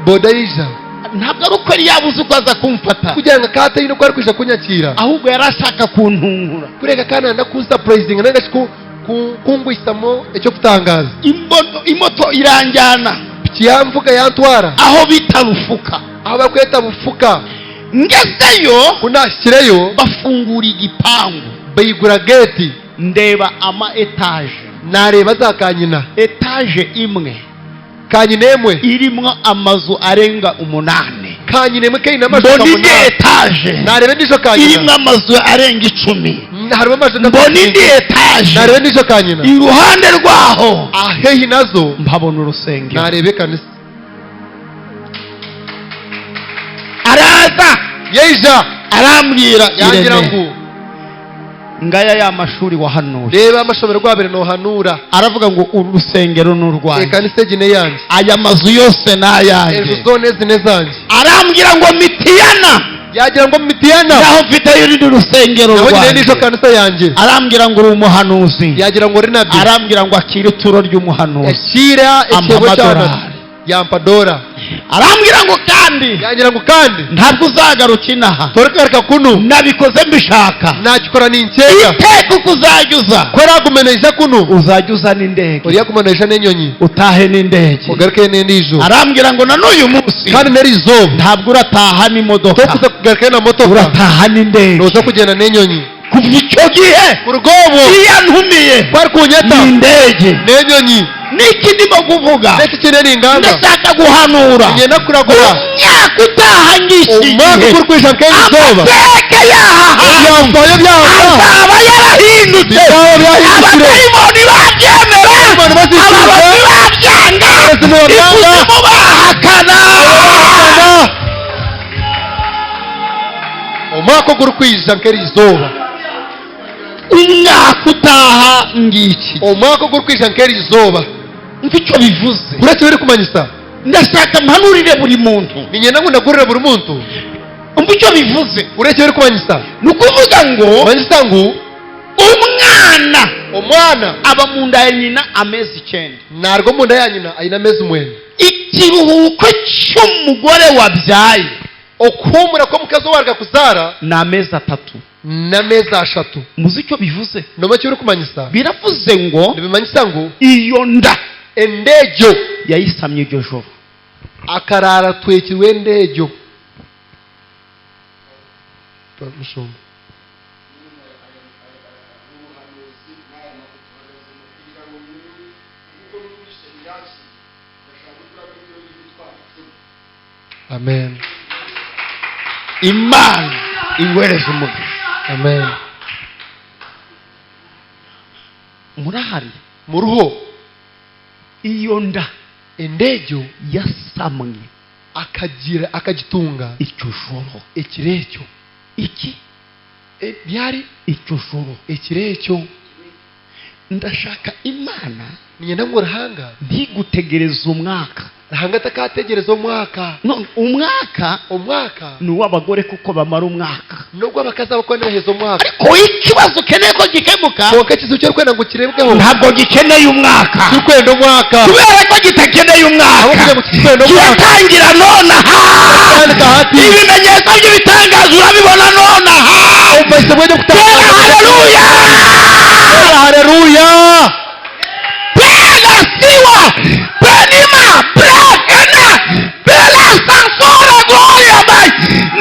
Boda yija. Ntabwo ari uko yari yabuze uko aza kumfata, Kugira ngo akate yino ko ari kwija kunyakira, ahubwo yari ashaka kuntungura. Kureka kandi anda kunsurprisinga nanga kungwisamo icyo kutangaza. Imoto iranjyana Piki yamvuga yantwara aho bita Rufuka. Aho bakweta Bufuka. Ngezeyo, Kunashyikireyo, bafungura igipangu, bayigura geti, ndeba ama etaje. Nareba za kanyina. Etaje imwe Kanyina emwe irimo amazu arenga 8. Kanyina emwe kayina amazu Mbona indi 8. etaje Nareba endijo irimo kanyina amazu arenga 10. Harimo amazu. Mbona indi etaje, Nareba endijo kanyina iruhande rwaho ahehi nazo mpabona urusengero. Nareba ekanisa. Araza, Yeija, arambwira, yangira Irene, ngu ngaya ya mashuri wahanuye. Reba amashomero gwabere nohanura. Aravuga ngo uru rusengero ni urwanjye, Ekanisa egi neyanjye, aya mazu yose ni ayanjye. Enju zona ezi nezanjye. Arambwira ngo Mitiyana, Yagira ngo Mitiyana, naho mfiteyo urundi rusengero naho nyine n'ijo rwanjye. kanisa yanjye. Arambwira ngo uri umuhanuzi. Yagira ngo uri nabyo. Arambwira ngo akire ituro ry'umuhanuzi. Yakira Ampa ekebo cyana. amadolari. Yampa dora. Arambwira ngo kandi Yagira ngo kandi ntabwo uzagaruka inaha, torekaruka kuno, nabikoze mbishaka. Nakikora ninkeka. Iteka uko uzajya uza, Ko eragumeneija kuno, uzajya uza n'indege, oriya kumeneija n'enyonyi, utahe n'indege. Ogaruke n'endijo. Arambwira ngo na n'uyu munsi Kandi n'eriizooba ntabwo urataha n'imodoka, tokuza kugarukayo na motoka, urataha n'indege. Noza kugenda n'enyonyi. Kuva icyo gihe, Kuruga obwo, iyo antumiye kwari kunyeta n'indege. N'enyonyi. Niki ndimo kuvuga? N'eki kine ningamba? Ndashaka guhanura Ngenda kuragura umwaka utaha omwaka ngishigihe, ogurikwija nk'erizooba, amateka y'aha hantu ebyafayo byaha azaba yarahindutse. Bizaba byahindukire. Abadayimoni babyemera. Babyanga. Ikuzimu bahakana. Omwaka ogurikwija nk'eriizooba. Umwaka utaha ngiki. Omwaka ogurikwija nk'eriizooba. Umva icyo bivuze. Uretse birikumanyisa. Ndashaka mpanurire buri muntu. Ninyenda ngu ndagurire buri muntu. Umva icyo bivuze. Uretse birikumanyisa. Ni ukuvuga ngo manyisa ngu umwana omwana aba mu nda ya nyina amezi 9. Narwo mu nda ya nyina ayina amezi 9. Ikiruhuko cy'umugore wabyaye okuhumura kw'omukazi owarga kuzaara ni amezi 3. N'amezi 3. Muzi icyo bivuze? Nomanya eki birikumanyisa? Biravuze ngo nibimanyisa ngu iyo nda endeejo yayisamye iryo joro. Akarara atwekirwe endeejo. Mushumba. Amen. Imana ingwereze umugisha. Amen. Murahari? Muruho. Iyo nda endeejo yasamwe akagira akagitunga icyo joro. Ekirekyo. Iki byari icyo joro. Ekirekyo. Ndashaka Imana ninyenda ngu Ruhanga ntigutegereze umwaka. Ruhanga atakategereza omwaka. No, umwaka omwaka ni uw'abagore kuko bamara umwaka. Nubwo abakazi abakora ntibaheze umwaka. Ariko ikibazo ukeneye ko gikemuka konka ikizu cyo kwenda ngo kirebweho ntabwo gikeneye umwaka. Cyo kwenda umwaka. Kubera ko gikeneye umwaka kiratangira nonaha. Ibimenyetso by'ibitangaza urabibona nonaha. Haleluya. Haleluya. Bela siwa benima brekena bela sansora gloria by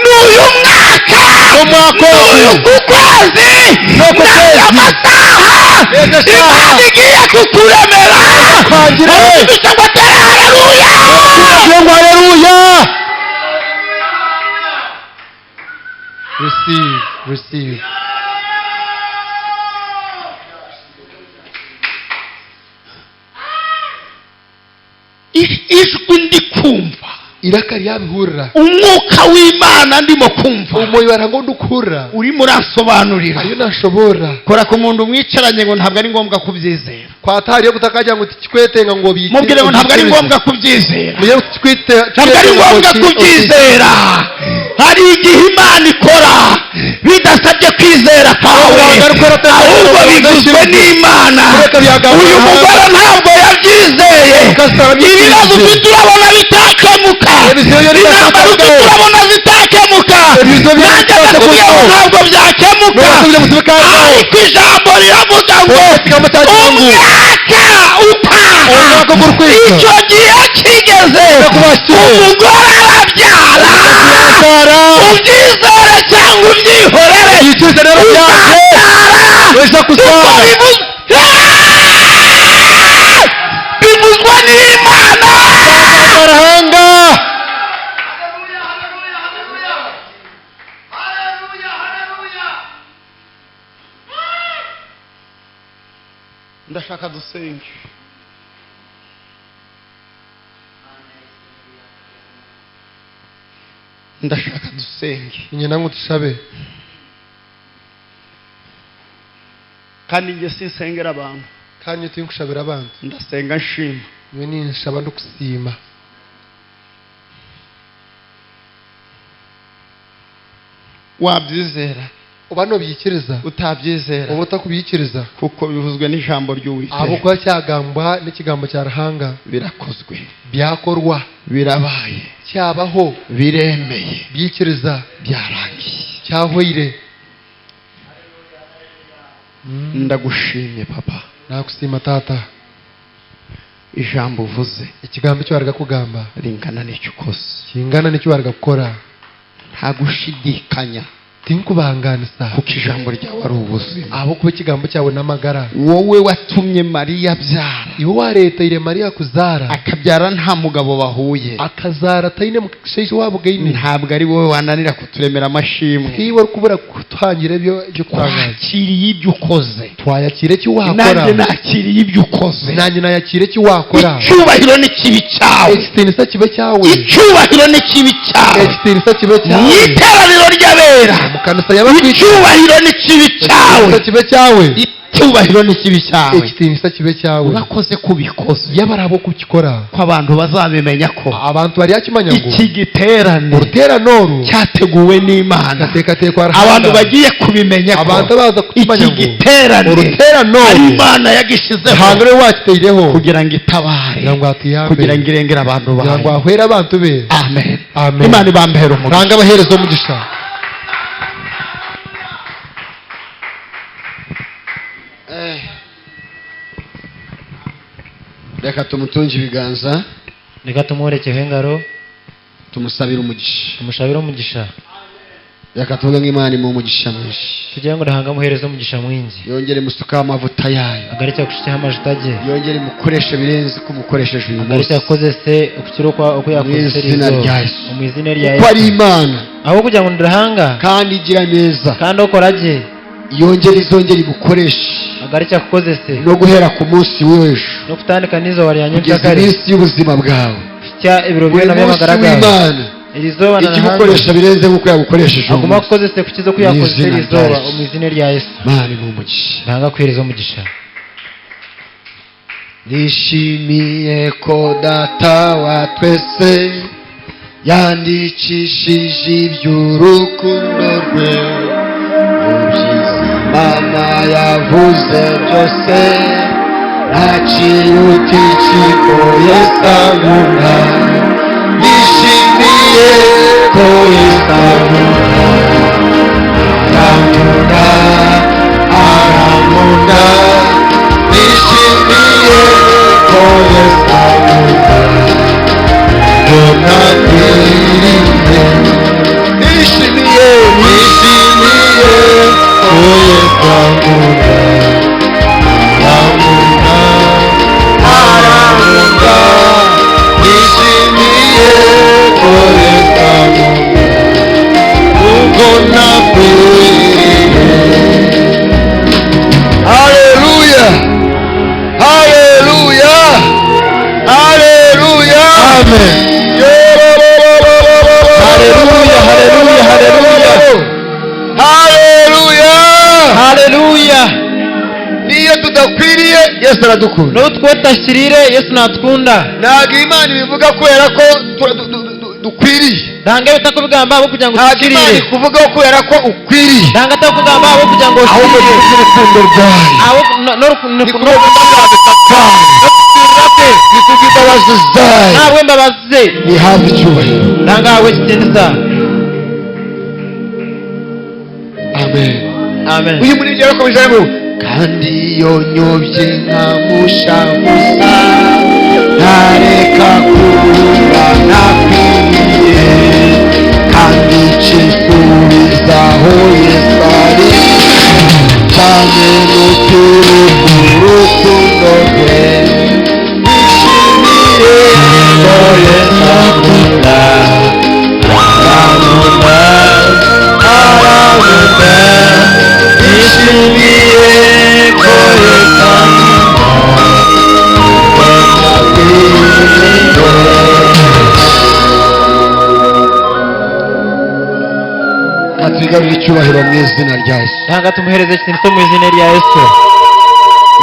n'uyu mwaka n'uyu kukwezi n'aya masaha Imana igiye kukuremera. Ngo tere haleluya. Haleluya. Receive, receive. Ijwi ndi kumva iraka ryabihurira umwuka w'Imana ndimo kumva umuyobora ngo ndukura urimo uransobanurira ayo nashobora kora ku muntu mwicaranye ngo ntabwo ari ngombwa kubyizera kwatari yo kutakajya ngo tikwetenga ngo bikire mubwire ngo ntabwo ari ngombwa kubyizera mubwire ngo tikwite ntabwo ari ngombwa kubyizera. Hari igihe Imana ikora bidasabye kwizera kwawe, ahubwo bivuzwe n'Imana. Uyu mugore ntabwo yabyizeye. Ibibazo ufite urabona bitakemuka, intambara ufite urabona zitakemuka, nanjye ndakubwira ngo ntabwo byakemuka, ariko ijambo riravuga ngo umwaka utaha icyo gihe kigeze umugore arabyara. Ubyizere cyangwa ubyihorere, uzabyara bivuzwa n'Imana. Ndashaka dusenge. Ndashaka dusenge. Nyina ngo tushabe. Kandi nge sinsengera abantu. Kandi tinkushabira abantu. Ndasenga nshima. Niwe ninshaba ndukusima. Wabyizera uba nobyikiriza utabyizera uba utakubyikiriza kuko bivuzwe n'ijambo ry'Uwiteka. Abo kuba cyagambwa n'ikigambo cya Ruhanga birakozwe, byakorwa, birabaye, cyabaho, biremeye, byikiriza, byarangiye, cyahweire. Ndagushimye papa. Nakusima tata. Ijambo uvuze ikigambo cyo warga kugamba ringana n'icyo ukoze, kingana n'icyo warga gukora, nta gushidikanya, tinkubanganisa, kuko ijambo ryawe ari ubuzima. Abo kuba ikigambo cyawe n'amagara. Wowe watumye Mariya abyara, Iwe wareteyire Mariya kuzara, akabyara nta mugabo bahuye, akazara atayine musheje wabugaine, ntabwo ari wowe wananira kuturemera amashimwe. Tiwe uri kubura kutangira ibyo byo kutangaza. Twakiriye ibyo ukoze. Twayakire icyo wakora. Nanjye nakiriye ibyo ukoze. Nanjye nayakire icyo wakora. Icyubahiro ni kibi cyawe. Ekitinisa kibe cyawe. Icyubahiro ni kibi cyawe. Ekitinisa kibe Mu cyawe. iteraniro ry'abera. Mu kanisa y'abakristo. Icyubahiro ni kibi cyawe. Ekitinisa kibe cyawe. Icyubahiro ni kibi cyawe. Ekitinisa kibe cyawe. Urakoze kubikoze. Yaba ari abo kukikora, ko abantu bazabimenya ko abantu bari yakimanya ngo iki giterane uruterano oru cyateguwe n'Imana. Gateekateekwa Abantu Ruhanga. bagiye kubimenya ko Abantu baza kukimanya iki ngo giterane uruterano ari oru Imana yagishizeho Ruhanga ariwe wakiteireho kugira ngo itabare, kugira ngo atuyambe, kugira ngo irengere abantu kugira ngo bayo. ahwere abantu be. Amen. Amen. Imana ibambere umugisha. Ruhanga abahereza omugisha. Reka tumutunge ibiganza. Reka tumuherekeho engaro. Tumusabire umugisha. Tumushabire umugisha. Reka tuvuge ngo Imana imuhe umugisha mwinshi. Tugira ngo Ruhanga amuhereze umugisha mwingi. Yongere musukaho amavuta yayo. Agarike akushikiho amajuta ge. Yongere mukoreshe birenze uko umukoresheje uyu Agarike munsi. akozese ukukira uko yakozese Mu izina eri izooba. rya Yesu. Omu izina rya Kuko ari Yesu. Imana Aho kugira ngo ni Ruhanga kandi igira neza, kandi okora gye, yongere izongere igukoreshe agarike akukozese no guhera ku munsi w'ejo n'okutandika n'izooba rya kugeza nyenkyakare iminsi y'ubuzima bwawe. kuhitsya ebiro Buri byona munsi by'amagara gawe. w'Imana Eri izooba na ijye Ruhanga igukoresha birenze nk'uko yagukoresheje uyu aguma munsi. akukozese kukiza oku Mu yakozese izina eri rya izooba. Yesu. Omu izina rya Yesu. Imana imuhe umugisha. Ruhanga akuhereze umugisha. Nishimiye ko Data wa twese yandikishije iby'urukundo rwe mu byiza Imana yavuze byose, nta kiruta ikiko Yesu ankunda. Nishimiye ko Yesu ankunda, arankunda, arankunda. Nishimiye ko Yesu ankunda, ngo nakwiriye. Nishimiye, nishimiye ko Yesu ankunda, arankunda, arankunda. Nishimiye ko Yesu ankunda, kuko nakwiriye. Haleluya, haleluya, haleluya. Amen. Haleluya, haleluya, haleluya, haleluya. Haleluya. Niyo tudakwiriye, Yesu aradukunda. N'obu twetashirire, Yesu natukunda. Ntabwo Imana ibivuga kubera ko dukwiriye. Ruhanga ebitakubigamba abo kugira ngo Ntabwo Imana tukirire. ikuvugaho kubera ko ukwiriye, Ruhanga atakugamba abo kugira ngo ahubwo ni okirire. kubw'urukundo rwayo, Abo ni kubw'imbabazi, ni kubw'imbabazi zayo. Ntabwo imbabazi ze. Nihabwe icyubahiro. Ruhanga ahabwe ekitinisa. Amen. Amen. Uyu muri ibyo yarakomeje ngo kandi iyo nyobye nkamushamuza, ntareka kuba nakwiriye, kandi nshisubizaho Yesu ari cyane n'urukundo rwe. Nishimiye ko Yesu ankunda, arankunda, arankunda. Nishimiye ko Yesu ankunda, nakwiriye. Atugarurire icyubahiro mu izina rya Yesu. Ruhanga tumuhereze ekitinisa mu izina rya Yesu.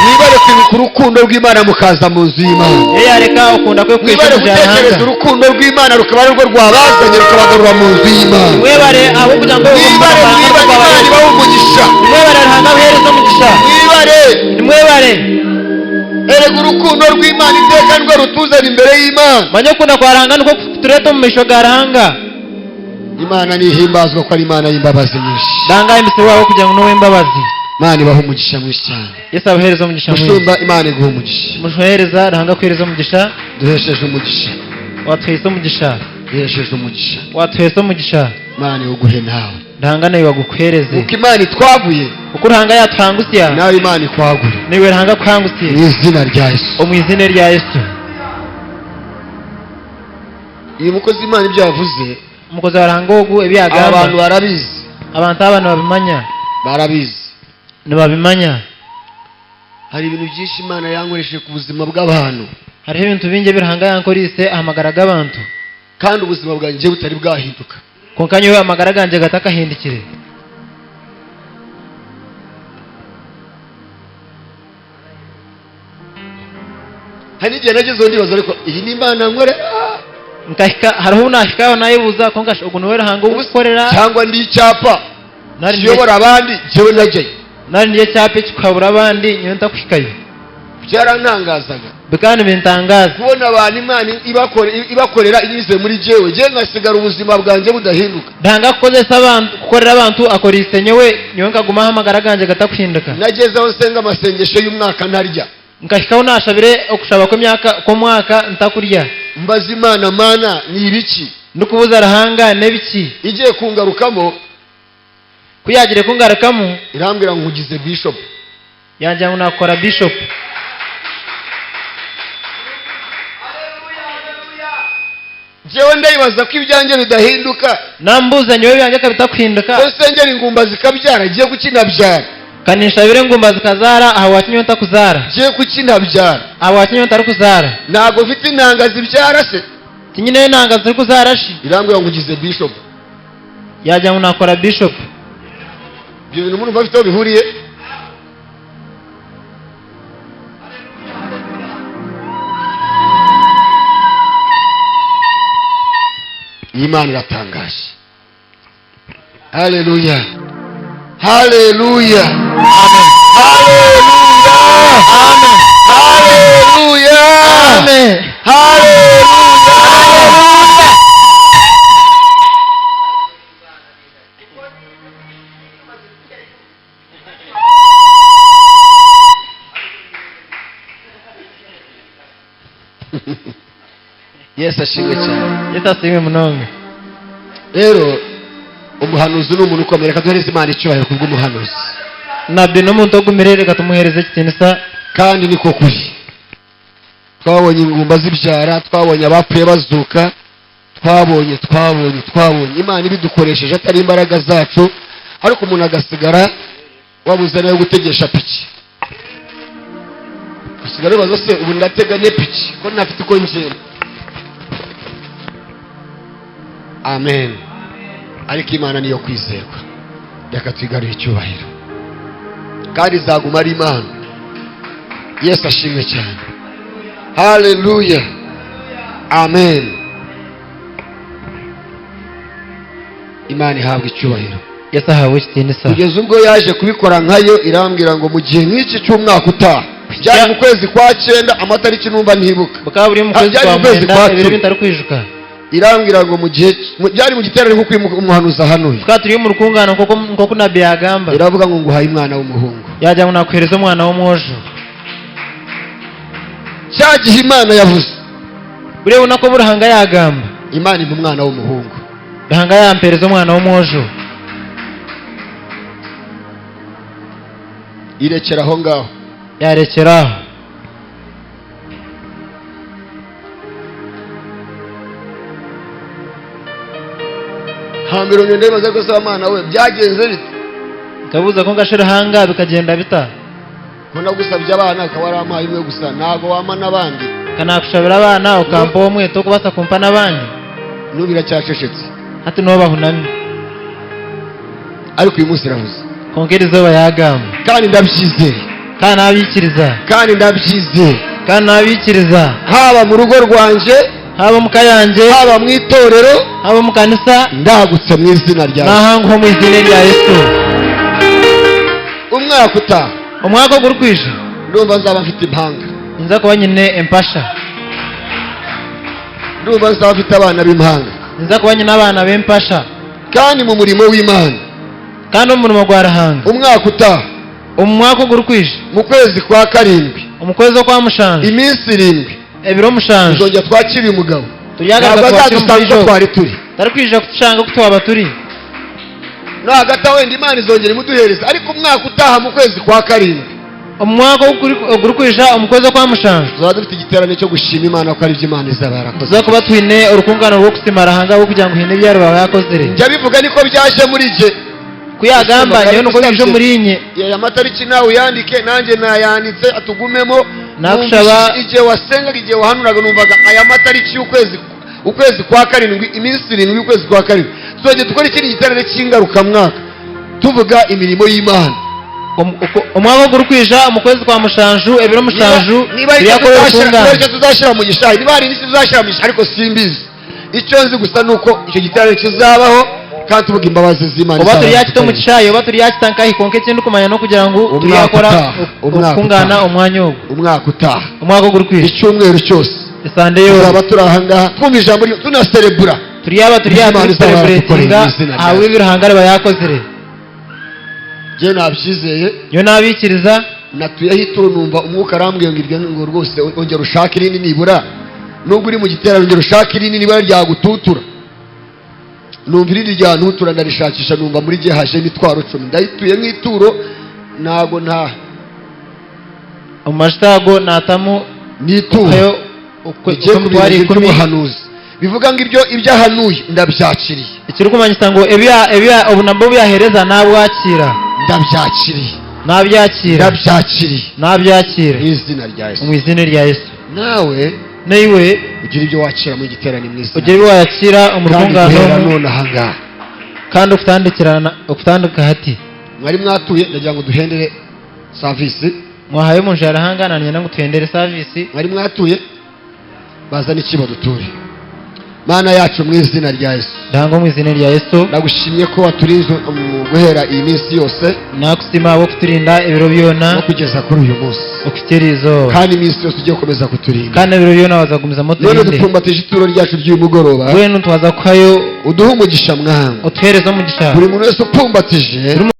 Mwibare kwibuka urukundo rw'Imana mukaza mu nzu y'Imana. Iyo yareka ukunda kwe Mwibare kwisha gutekereza Ruhanga. urukundo rw'Imana rukaba arirwo rwabazanye rukabagarura mu nzu y'Imana. Mwebare abo kugira ngo Mwibare, mwibare, Imana ibahe umugisha. Mwebare, Ruhanga abahereze umugisha. Mwibare. Nimwebare. Erega urukundo rw'Imana iteka nirwo rutuzana imbere y'Imana. Manye okukunda kwa Ruhanga niko kutureta omu maisho ga Ruhanga. Imana nihimbazwa ko ari Imana y'imbabazi nyinshi. Ruhanga ahimbisibwe aho kugira ngo n'uw'imbabazi. Imana ibahe umugisha mwinshi cyane. Yesu abahereze umugisha mwinshi. Mushumba, Imana iguhe umugisha. Mushohereza, Ruhanga akuhereze umugisha. Duhesheje umugisha. Watuhese umugisha. Duhesheje umugisha. Watuhese umugisha. Imana iwuguhe nawe. Ruhanga nawe baguhereze. Uko Imana itwaguye, Uko Ruhanga yatuhangusya, nawe Imana ikwagure. Niwe Ruhanga kuhangusiye. Mu izina rya Yesu. Mu izina rya Yesu. Uyu mukozi Imana ibyo yavuze, Umukozi wa Ruhanga ogu ebyo aba bantu yagamba, barabizi. Abantu aba nibabimanya. Barabizi. Nibabimanya. Hari ibintu byinshi Imana yankoresheje ku buzima bw'abantu. Hariho ibintu bingi ebi Ruhanga yankorise ahamagara g'abantu. Kandi ubuzima bwanjye butari bwahinduka. Konka nyowe amagara ganje gatakahindukire. Hari n'igihe nagezeho ndibaza, ariko iyi ni Imana nkorera? Nkahika hariho nahikaho nayibuza, konka ogu niwe Ruhanga ugukorera, cyangwa ndi icyapa Nari kiyobora abandi, jyewe najyayo? Nari ndiye cyapa kikabura abandi, nyowe ntakuhikayo. Byarantangazaga. Bikaba bintangaza. Kubona abantu Imana ibakorera inyuze muri jyewe, jyewe ngasigara ubuzima bwanjye budahinduka. Ruhanga kukozesa abantu, kukorera abantu akorise nyowe, nyowe nkagumaho amagara ganje gatakuhinduka. Nageze aho nsenga amasengesho y'umwaka ntarya. Nkahikaho nashabire okushaba kw'emyaka kw'omwaka ntakurya. Mbaza Imana, Mana ni ibiki? Ndikubuza Ruhanga n'ebiki? Igiye kungarukamo, Kuyagire kungarukamu, irambwira ngo nkugize bishop. Yangira ngo nakora bishop. Jyewe ndayibaza ko ibyanjye bidahinduka. Nambuza nyowe byanjye kabitakuhinduka. Ko nsengera ingumba zikabyara, giye kukinabyara? Kanishabire ngumba zikazara, aho wakinyowe ntakuzara. Giye kukinabyara? Aho wakinyowe ntarikuzara. Ntabwo mfite intanga zibyara se? Tinyine intanga ziri kuzara shi. Irambwira ngo ugize bishop. Yagira ngo nakora bishop. Ibyo bintu murumva bifite aho bihuriye? Iyi Imana iratangaje. Haleluya, haleluya, Amen. Haleluya, Amen. Haleluya, Amen. Haleluya. Yesu ashimwe cyane. Yesu ashimwe munonga. Rero umuhanuzi ni umuntu ukomeye, reka duhereze Imana icyubahiro kubw'umuhanuzi. Nabbi n'umuntu ogumire, reka tumuhereze ekitinisa. Kandi niko kuri. Twabonye ingumba zibyara, twabonye abapfuye bazuka, twabonye, twabonye, twabonye Imana ibidukoresheje atari imbaraga zacu, ariko umuntu agasigara wabuze nayo gutegesha piki. Usigara wibaza se ubu ndatega ne piki ko ntafite uko ngenda. Amen. Ariko Imana niyo kwizerwa, reka tuyigarure icyubahiro, kandi izaguma ari Imana. Yesu ashimwe cyane. Haleluya, amen. Imana ihabwe icyubahiro. Yesu ahabwe ikitinisa. Kugeza ubwo yaje kubikora nkayo, irambwira ngo mu gihe nk'iki cy'umwaka utaha, byari mu kwezi kwa 9, amatariki numva ntibuka. Bukaba buri mu kwezi Byari kwa mu kwezi 9, kwa ibiro cumi. bitari kwijuka. Irambwira ngo mu gihe byari mu giterane nk'uko uyu umuhanuzi ahanuye. Tukaba turi mu rukungano nk'uko nabi yagamba. Iravuga ngo nguhaye umwana w'umuhungu. Yagira ngo nakuhereze umwana w'umwojo. Cya gihe Imana yavuze, Buriya ubona ko Ruhanga yagamba. Imana impa umwana w'umuhungu. Ruhanga yampereza umwana w'umwojo. Irekera aho ngaho. Yarekera aho. Hambere ngende bibaza ko se Mana we byagenze bite? Kabuza ko ngashe Ruhanga bikagenda bita. Ko nagusabye abana akaba arampaye umwe gusa, ntago wampa n'abandi. Kanakushabira abana ukampa umwe to kubasa kumpa n'abandi. N'ubu iracyacecetse. Hati no bahunamye. Ariko uyu munsi iravuze. Kongera izuba yagamba. Kandi ndabyizeye. Kandi nabikiriza. Kandi ndabyizeye. Kandi nabikiriza. Haba mu rugo rwanje, haba mu kayange, haba mu itorero, haba mu kanisa, ndagutse mu izina rya Yesu. Nahanguho mu izina rya Yesu. Umwaka utaha, umwaka guri kwije, ndumva nzaba mfite impanga. Nza kuba nyine empasha. Ndumva nzaba mfite abana b'impanga. Nza kuba nyine abana b'impasha. Kandi mu murimo w'Imana, kandi umurimo gwa Ruhanga, umwaka utaha, umwaka guri kwije, mu kwezi kwa 7, mu kwezi kwa 7, iminsi 7, ebiro 7, tuzongera twakira uyu mugabo. Turyagaruka Ntabwo twakira azadusanga uko umugabo. twari turi. Tari kwije kutushanga ko twaba turi. No hagati aho wenda Imana izongera imuduhereza, ariko umwaka utaha mu kwezi kwa karindwi, Omwaka ogurikwija omu kwezi okwa mushanju, tuzaba dufite igiterane cyo gushima Imana ko ari ibyo Imana izaba yarakoze. Tuza kuba twine orukungano rw'okusima Ruhanga rw'okugira ngu hiine ebyaro yakozire. Njya bivuga niko byaje muri jye. Kuyagamba nyowe niko bije muri nye. Aya matariki nawe uyandike, nanjye nayanditse, atugumemo. Nakushaba. Numvise igihe wasengaga, igihe wahanuraga, numvaga aya matariki y'ukwezi, ukwezi kwa karindwi, iminsi 7 y'ukwezi kwa karindwi, tuzajya dukora ikindi giterane cy'ingarukamwaka tuvuga imirimo y'Imana. Omwaka ogurikwija omu kwezi kwa mushanju, ebiro mushanju, Niba ari icyo turyakora tuzashyira, niba ari orukungano. icyo tuzashyira mu gishayi, niba hari n'icyo tuzashyira mu gishayi, ariko simbizi. Icyo nzi gusa ni uko icyo giterane kizabaho kandi tuvuga imbabazi z'Imana Oba izaba turyakita omu yadukoreye. kishayi oba turyakita nkahi, konka ekindi kumanya n'okugira ngu Umwaka turyakora utaha, umwaka okukungana utaha. omwanya ogwo. Umwaka utaha, Omwaka ogurikwija, icyumweru cyose, esande yoona, tuzaba turi aha ngaha twumva ijambo tunaserebura turyaba turya Imana izaba yaradukoreye turikusereburetinga mu izina rya ahawe Yesu. ebi Ruhanga ariba yakozire. Njyewe nabyizeye. Nyowe nabikiriza. Natuyeho ituro, numva umwuka arambwiye ngo iryo ngo rwose ongera ushake irindi, nibura nubwo uri mu giterane ongera ushake irindi nibura ryagututura. Numva irindi ryantutura, ndarishakisha, numva muri gihe haje imitwaro 10, ndayituye nk'ituro, ntago nta Omu majuta ago naatamu ni ituro okayo rigiye ku emitwaro birenge 10. by'umuhanuzi, bivuga ngo ibyo ahanuye ndabyakiriye. Ekirikumanyisa ngu obunabbi obu yaheereza nabwakira. Ndabyakiriye. Nabyakira. Ndabyakiriye. Nabyakira. Mu izina rya Yesu. Omu izina rya Yesu. Nawe Naiwe ugira ibyo wakira mu giterane mu izina ogire ebi wayakira omu kandi rukungano guhera omu, none aha ngaha. Kandi okutandika hati. Mwari mwatuye, ndagira ngo duhendere service. Mwahaye omunju ya Ruhanga, nanyenda ngu tuhendere service. Mwari mwatuye, bazana ikibo duture. Mana yacu, mu izina rya Yesu, Ruhanga, omu izina rya Yesu, ndagushimye ko waturinze guhera iyi minsi yose nakusima okuturinda ebiro byona no kugeza kuri uyu munsi, okuhikya izooba, kandi iminsi yose ugiye gukomeza kuturinda. Kandi ebiro byona wazagumizamu None oturinde. dupfumbatije ituro ryacu ry'uyu mugoroba. Mbwenu twaza kuhayo Uduhe umugisha, Mwami. otuhereze omugisha. Buri muntu wese upfumbatije Buri